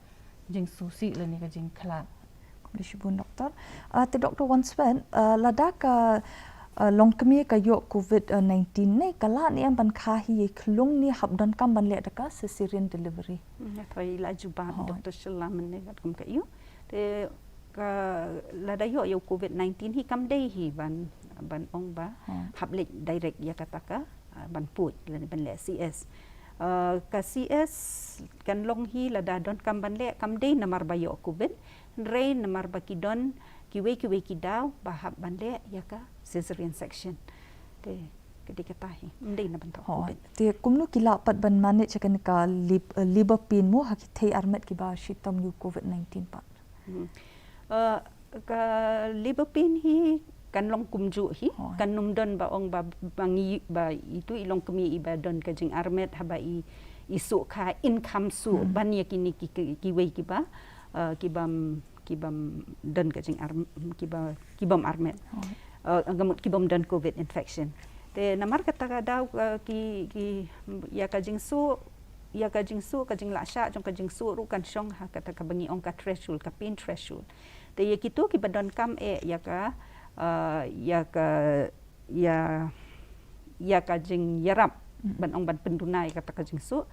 jingsngewsih lane ka jingkhlad. Khublei shibun Doctor. Ah, te Doctor Wanswen, ah, lada ka, ah, longkmie ka ïoh covid nineteen ne ka lah ne em ban kha hi ïa i khyllung ne hap donkam ban leh da ka cesarean delivery? Hmm, ïa, thoi la jubab Doctor Shylla mynne katkum ka ïoh. Te ka lada ïoh ïa u covid nineteen hi kam dei hi ban, ban ong ba hap leit direct ïa kata ka, ah, ban pud lane ban leh C S. Ah, ka C S kan long hi lada donkam ban leh, kam dei namar ba ïoh covid, hynrei namar ba ki don kiwei kiwei ki daw ba hap ban leh ïa ka cesarean section. Te ka dei kata hi, ym dei na bynta covid. Te kumno ki lah pat ban manage ïa kane ka lib-, eh, labor pain mo ha ki thei armet kiba shitom ïa u covid nineteen pat? Hmm. Eh, ka labor pain hi kan long kumjuh hi, kan nym don ba ong ba, ba ngi, ba itu i longkmie iba don ka jingarmet haba i, i suh kha in kham suh ban ïa kine ki, ki, kiwei kiba, eh, kibym, kibym don ka jingarm-, kiba, kibym armet. Eh, ka mut kibym don covid infection. Te namar kata ka daw, eh, ki, ki, ïa ka jingsuh, ïa ka jingsuh, ka jinglah shah jong ka jingsuh ruh kan shong ha kata kaba ngi ong ka threshold, ka pain threshold. Te ïa kito kiba donkam eh ïa ka, eh, ïa ka, ïa, ïa ka jingïarap ban ong ban pynduna ïa kata ka jingsuh.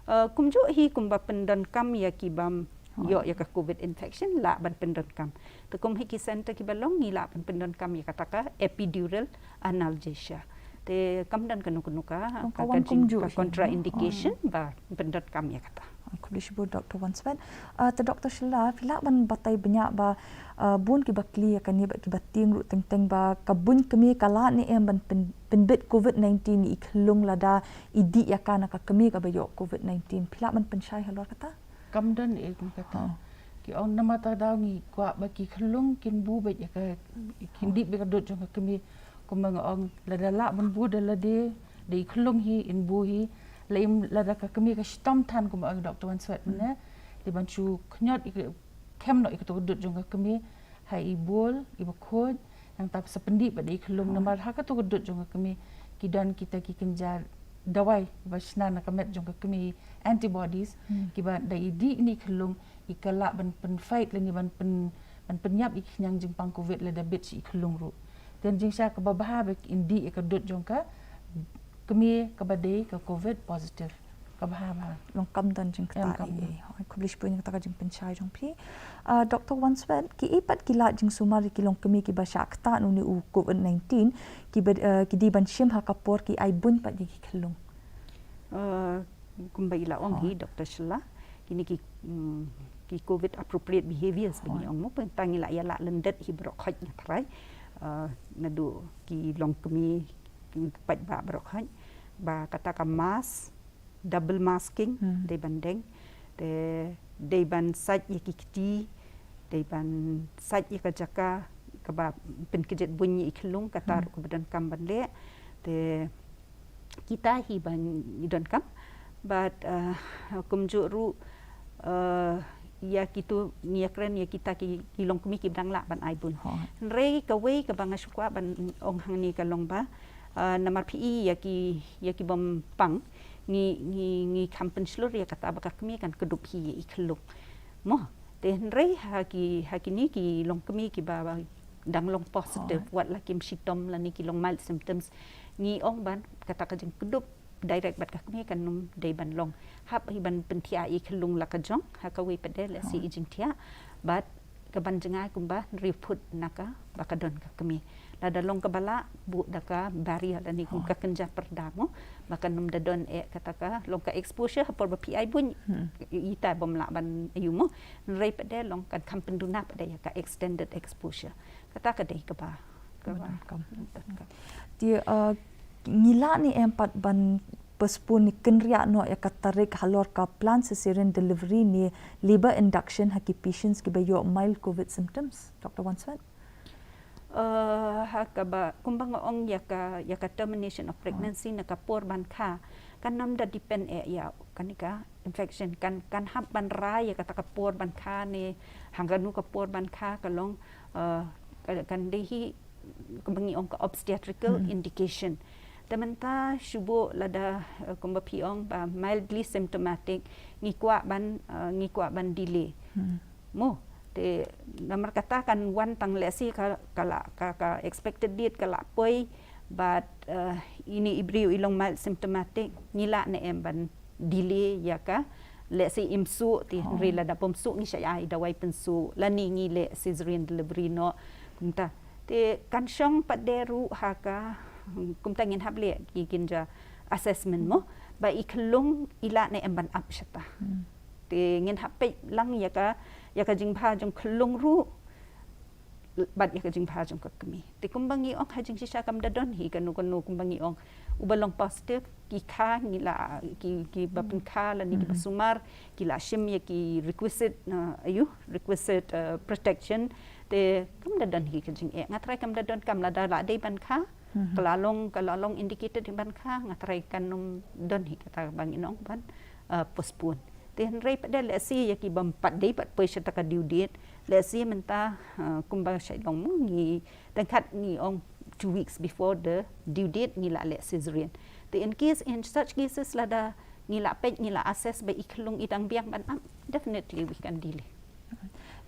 Eh, kumjuh hi kumba pyndonkam ïa kibym ïoh ïa ka covid infection lah ban pyndonkam. Te kum hi ki center kiba long ngi lah ban pyndonkam ïa kata ka epidural analgesia. Te kam don kano kano ka, ka, ka jing, ka contraindication ba pyndonkam ïa kata. Ah, khublei shibun Doctor Wanswen. Ah, te Doctor Shylla, phi lah ban batai bniah ba, ah, bun kiba kylli ïa kane bad kiba tieng ruh teng teng ba ka buiñ kmie ka lah ne em ban pyn-, pynbit covid nineteen ïa i khyllung lada i dih ïa ka na ka kmie kaba ïoh covid nineteen. Phi lah ban pynshai halor kata? Kam don eh kum kata. Ki ong namar ta daw ngi kwah ba ki khyllung kin bud beit ïa ka, kin dih beit ka dud jong ka kmie. Kumba nga ong lada lah ban bud da lade, da i khyllung hi, in bud hi, la im lada ka kmie ka shitom than kumba ong Doctor Wanswen mynne, te ban shu khñiot ïa ka, khem noh ïa kato ka dud jong ka kmie ha i bol iba khuid, nangta sa pyndih bad da i khyllung namar ha kato ka dud jong ka kmie ki don kita ki kynja dawai ba shna na ka met jong ka kmie, antibodies, kiba da i dih ïa i khyllung i ka lah ban pynfight lane ban pyn, ban pynïap ïa ki khñiang jingpang covid lada bit sha i khyllung ruh. Te jingshisha kaba bha ba kin dih ïa ka dud jong ka kmie kaba dei ka covid positive. Kaba bha bha. Long kam don jingkata. Em kam. Khublei shibun ïa kata ka jingpynshai jong phi. Uh, Dr Wanswet, kiei pat ki lad jingsumar ïa ki longkmie kiba shah ktah na une u covid nineteen, kiba, uh, ki dei ban shim ha ka por ki ai buiñ pat ïa ki khyllung? Uh, kumba i la ong hi Dr Shylla, kine ki, mm, ki covid appropriate behaviors ba ngi ong mo, pynta ngi la ïa lah lyndet hi baroh khoit nga tharai. Uh, naduh ki longkmie, ki paidbah baroh khoit, ba kata ka mask, double masking, dei ban deng, te dei ban sait ïa ki kti, dei ban sait ïa ka jaka kaba pynkjit buiñ ïa i khyllung, kata ruh kaba donkam ban leh. Te kita hi ba ngi donkam, but, uh, kumjuh ruh, uh, ïa kitu ngi ïakren ïa kita ki, ki longkmie kiba dang lah ban ai buiñ. Hynrei kawei kaba nga sngewkwah ban ong hangne ka long ba, uh, namar phi i ïa ki, ïa ki bym pang, ngi, ngi, ngi kham pynshlur ïa kata ba ka kmie kan kdup hi ïa i khyllung. Mo, te hynrei ha ki, ha kine ki longkmie kiba dang long positive, wat la kim shitom lane ki long mild symptoms, ngi ong ban kata ka jingkdup direct bad ka kmie kan nym dei ban long. Hap hi ban pynthiah ïa i khyllung la ka jong, ha kawei pat de lehse i jingthiah, bad ka ban jngai kumba hynriew phut na kaba ka don ka kmie. Lada long kaba lah, buh da ka barrier lane kum ka kynja pyrda mo, ba kan nym da don eh kata ka long ka exposure ha por ba phi ai buiñ, ita bym lah ban aiu mo. Hynrei pat de long kan kham pynduna pat de ïa ka extended exposure. Kata ka dei kaba, kaba donkam. Te, uh, ngi lah ne em pat ban postpone ne kynriah noh ïa ka tarik halor ka planned cesarean delivery ne labor induction ha ki patients kiba ïoh mild covid symptoms, Dr Wanswet? Uh, ha kaba, kumba nga ong ïa ka, ïa ka termination of pregnancy na ka por ban kha, kan nym da depend eh ïa kane ka infection, kan, kan hap ban rai ïa kata ka por ban kha ne hangkano ka por ban kha ka long, uh, ka, kan dei hi kumba ngi ong ka obstetrical indication. Te mynta shu buh lada, uh, kumba phi ong ba mildly symptomatic, ngi kwah ban, uh, ngi kwah ban delay. Mo, te namar kata kan wan tang lehse ka, ka la, ka, ka expected date ka la poi, but, uh, ine i briew i long mild symptomatic, ngi lah ne em ban delay ïa ka, lehse im suk, te hynrei lada bym suk ngi sa ai dawai pynsuk, lane ngi leh cesarean delivery noh, kumta. Te kan shong pat de ruh ha ka, kumta ngin hap leh ki kynja assessment mo, ba i khyllung i lah ne em ban ap shata. Te ngin hap peit lang ïa ka, ïa ka jingbha jong khyllung ruh, bad ïa ka jingbha jong ka kmie. Te kumba ngi ong ha jingshisha kam da don hi kano kano kumba ngi ong. Uba long positive, ki kha ngi la, ki, kiba pynkha lane kiba sumar, ki la shim ïa ki requisite, uh, aiu, requisite, uh, protection. Te kam da don hi ka jingeh. Nga tharai kam da don, kam lada la dei ban kha, ka la long, ka la long indicated hi ban kha, nga tharai kan nym don hi kata ba ngin ong ban, uh, postpone. Te hynrei pat de lehse ïa ki bym pat dei pat poi shata ka due date, lehse mynta, uh, kumba shai long mo ngi, tang kat ngi ong two weeks before the due date ngi la leh cesarean. Te in case, in such cases lada ngi la peit, ngi la assess ba i khyllung i dang biang ban ap, definitely we can delay.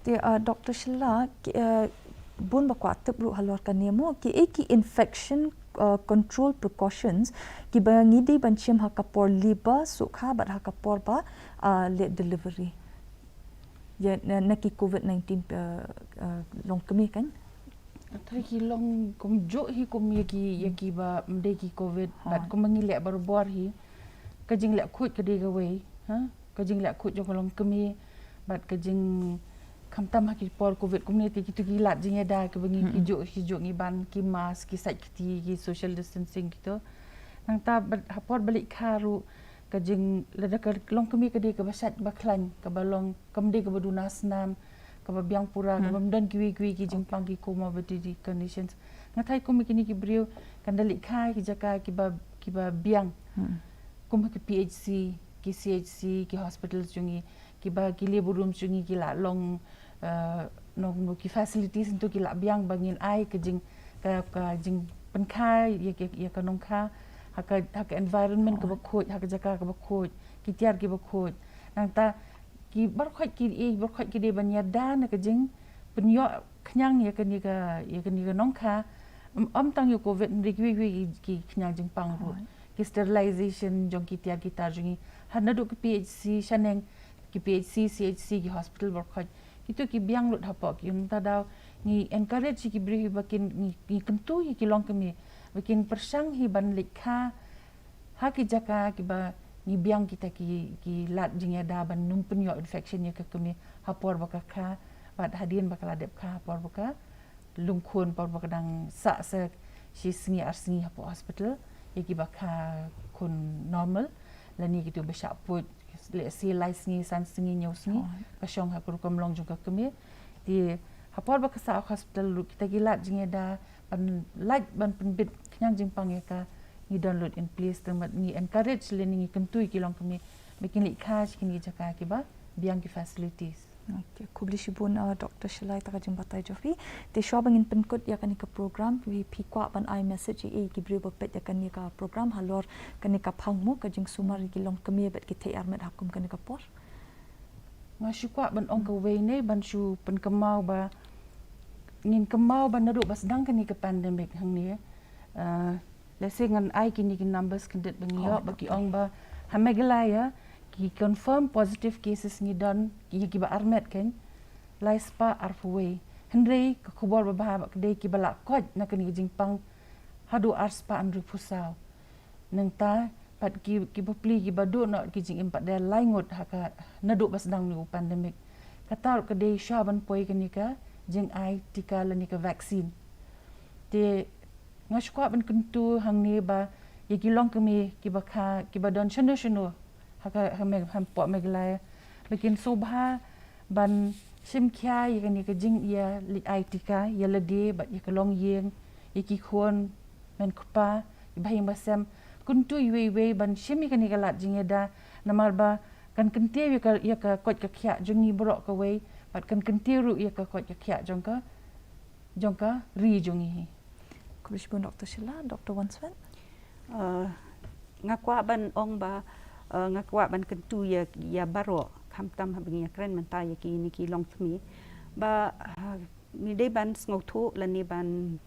Te, uh, Dr Shylla, ki, uh, bun ba kwah tip ruh halor kane mo, kiei ki infection, uh, control precautions kiba ngi dei ban shim ha ka por labor, suk kha bad ha ka por ba, uh, late delivery. Ïa na, na ki covid nineteen, uh, uh, longkmie kan? Nga tharai ki long kumjuh hi kum ïa ki, ïa kiba ym dei ki covid, bad kumba ngi leh barabor hi. Ka jingleh khuid ka dei kawei, ha? Ka jingleh khuid jong ka longkmie, bad ka jing, khamtam ha ki por covid kumne te kitu ki lad jingïada kiba ngi, ki juh, ki juh ngi ban, ki mask, ki sait kti, ki social distancing kito. Nangta bad ha por ba leit kha ruh, ka jing, lada ka longkmie ka dei kaba sait ba khlaiñ, kaba long, kam dei kaba duna snam, kaba biang pura, kaba ym don kiwei kiwei ki jingpang, ki comorbidity conditions. Nga tharai kum kine ki briew kan da leit kha ki jaka kiba, kiba biang. Kum ki P H C, ki C H C, ki hospitals jong ngi, kiba ki labor rooms jong ngi ki la long, uh, nong, nong ki facilities ntu ki la biang ba ngin ai ka jing, ka, ka jingpynkha ïa, ïa, ïa ka nongkha ha ka, ha ka environment kaba khuid, ha ka jaka kaba khuid, ki tiar kiba khuid. Nangta ki baroh khoit ki, eh, baroh khoit ki dei ban ïada na ka jingpynïoh khñiang ïa kane ka, ïa kane ka nongkha Ym tang ïa u covid, hynrei kiwei kiwei ki khñiang jingpang ruh, ki sterilization jong ki tiar ki tar jong ngi, ha naduh ki P H C shaneng, ki P H C, C H C, ki hospital baroh khoit, kito ki biang lut hapoh ki. Ym ta daw ngi encourage ïa ki briew hi ba kin, ngi kyntu ïa ki longkmie ba kin pyrshang hi ban leit kha ha ki jaka kiba ngi biang kita ki, ki lad jingïada ban nym pynïoh infection ïa ka kmie ha por ba ka kha, bad hadien ba ka la dep kha, ha por ba ka lyngkhun, por ba ka dang sah sa shi sngi ar sngi hapoh hospital, ïa kiba kha khun normal, lane kito ba shah pud, lehse lai sngi, san sngi, hynñiew sngi, ka shong ha ka rukom long jong ka kmie. Te ha por ba ka sah ha hospital ruh, kita ki lad jingïada ban lait ban pynbit khñiang jingpang ïa ka, ngi don lut in place, te mat ngi encourage lane ngi kyntu ïa ki longkmie ba kin leit kha sha kine ki jaka kiba biang ki facilities. Okay, khublei shibun, uh, Doctor Shylla, ïa ka jingbatai jong phi. Te shuwa ba ngin pynkut ïa kane ka program, phi, phi kwah ban ai message ïa ki briew ba peit ïa kane ka program halor kane ka phang mo, ka jingsumar ïa ki longkmie bad ki thei armet ha kum kane ka por? Nga shu kwah ban ong kawei ne, ban shu pynkynmaw ba ngin kynmaw ba naduh ba sdang kane ka pandemic hangne, uh, lehse ngan ai kine ki numbers khyndiat ba ngi ïoh, ba ki ong ba ha Meghalaya ki confirm positive cases ngi don, ki, kiba armet kein, lai spah arphew wei. Hynrei ka khubor babha ba ka dei kiba la koit na kane ka jingpang haduh ar spah hynriewphew saw. Nangta pat ki, ki bapli kiba duh noh ki jingim pat de lai ngut ha ka, naduh ba sdang une u pandemic. Kata ruh ka dei shuwa ban poi kane ka jingai tika lane ka vaccine. Te nga shu kwah ban kyntu hangne ba ïa ki longkmie kiba kha, kiba don shano shano ha ka, ha Meg-, hapoh Meghalaya, ba kin sngewbha ban shim khia ïa kane ka jingïaleit ai tika ïa lade bad ïa ka longïing, ïa ki khun, men kpa, ïa ba haïing ba sem. Kyntu iwei iwei ban shim ïa kane ka lad jingïada, namar ba kan kyntiew ïa ka, ïa ka koit ka khiah jong ngi baroh kawei, bad kan kyntiew ruh ïa ka koit ka khiah jong ka, jong ka ri jong ngi hi. Khublei shibun Doctor Shylla, Doctor Wandsworth. Uh, nga kwah ban ong ba, uh, nga kwah ban kyntu ïa, ïa baroh, khamtam haba ngi ïakren mynta ïa kine ki longkmie, ba, uh, ngi dei ban sngewthuh lane ban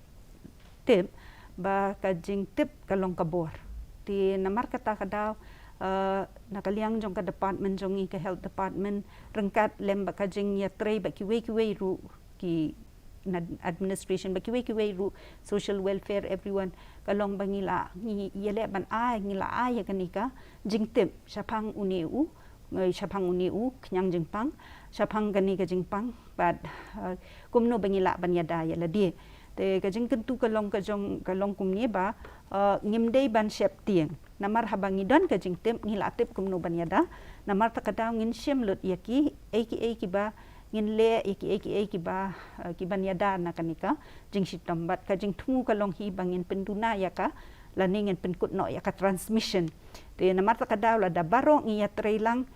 tip ba ka jingtip ka long ka bor. Te namar kata ka daw, uh, na ka liang jong ka department jong ngi, ka health department, ryngkat lem bad ka jingïatrei bad kiwei kiwei ruh ki, na administration, bad kiwei kiwei ruh, social welfare, everyone, ka long ba ngi la, ngi ïaleh ban ai, ngi la ai ïa kane ka jingtip shaphang une u, eh, shaphang une u khñiang jingpang, shaphang kane ka jingpang, bad, eh, kumno ba ngi lah ban ïada ïa lade. Te ka jingkyntu ka long, ka jong, ka long kumne ba, eh, ngim dei ban sheptieng. Namar haba ngi don ka jingtip, ngi lah tip kumno ban ïada. Namar kata ka daw ngin shim lut ïa kiei kiei kiba ngin leh, ïa kiei kiei kiba, eh, kiban ïada na kane ka jingshitom, bad ka jingthmu ka long hi ba ngin pynduna ïa ka, lane ngin pynkut noh ïa ka transmission. Te namar kata ka daw lada baroh ngi ïatrei lang,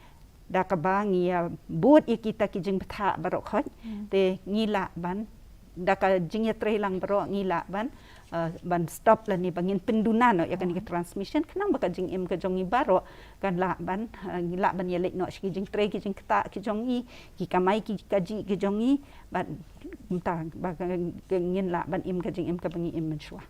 da kaba ngi ïa bud ïa kita ki jingbthah baroh khoit. Hmm. Te ngi lah ban, da ka jingïatrei lang baroh ngi lah ban, eh, ban stop lane ba ngin pynduna noh ïa kane ka transmission, khnang ba ka jingim ka jong ngi baroh kan lah ban, eh, ngi lah ban ïaleit noh sha ki jingtrei ki jingktah ki jong ngi, ki kamai ki kajih ki jong ngi, bad mynta ba ka, ka ngin lah ban im ka jingim kaba ngi im mynshuwa.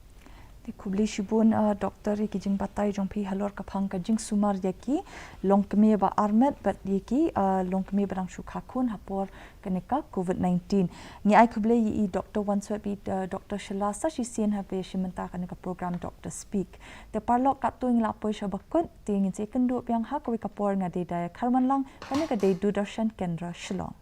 Te khublei shibun, uh, Doctor, ïa ki jingbatai jong phi halor ka phang ka jingsumar ïa ki longkmie ba armet bad ïa ki, uh, longkmie ba dang shu kha khun ha por kane ka covid nineteen. Ngi ai khublei ïa i Doctor Wandsworth bad, uh, Doctor Shylla sa shisien haba ïashim bynta kane ka program Doctor Speak. Te paralok, katto ngi la poi sha ba kut, te ngin sa ïakynduh biang ha kawei ka por. Nga dei Daya Kharmanlang, kane ka dei Doordarshan Kendra Shillong.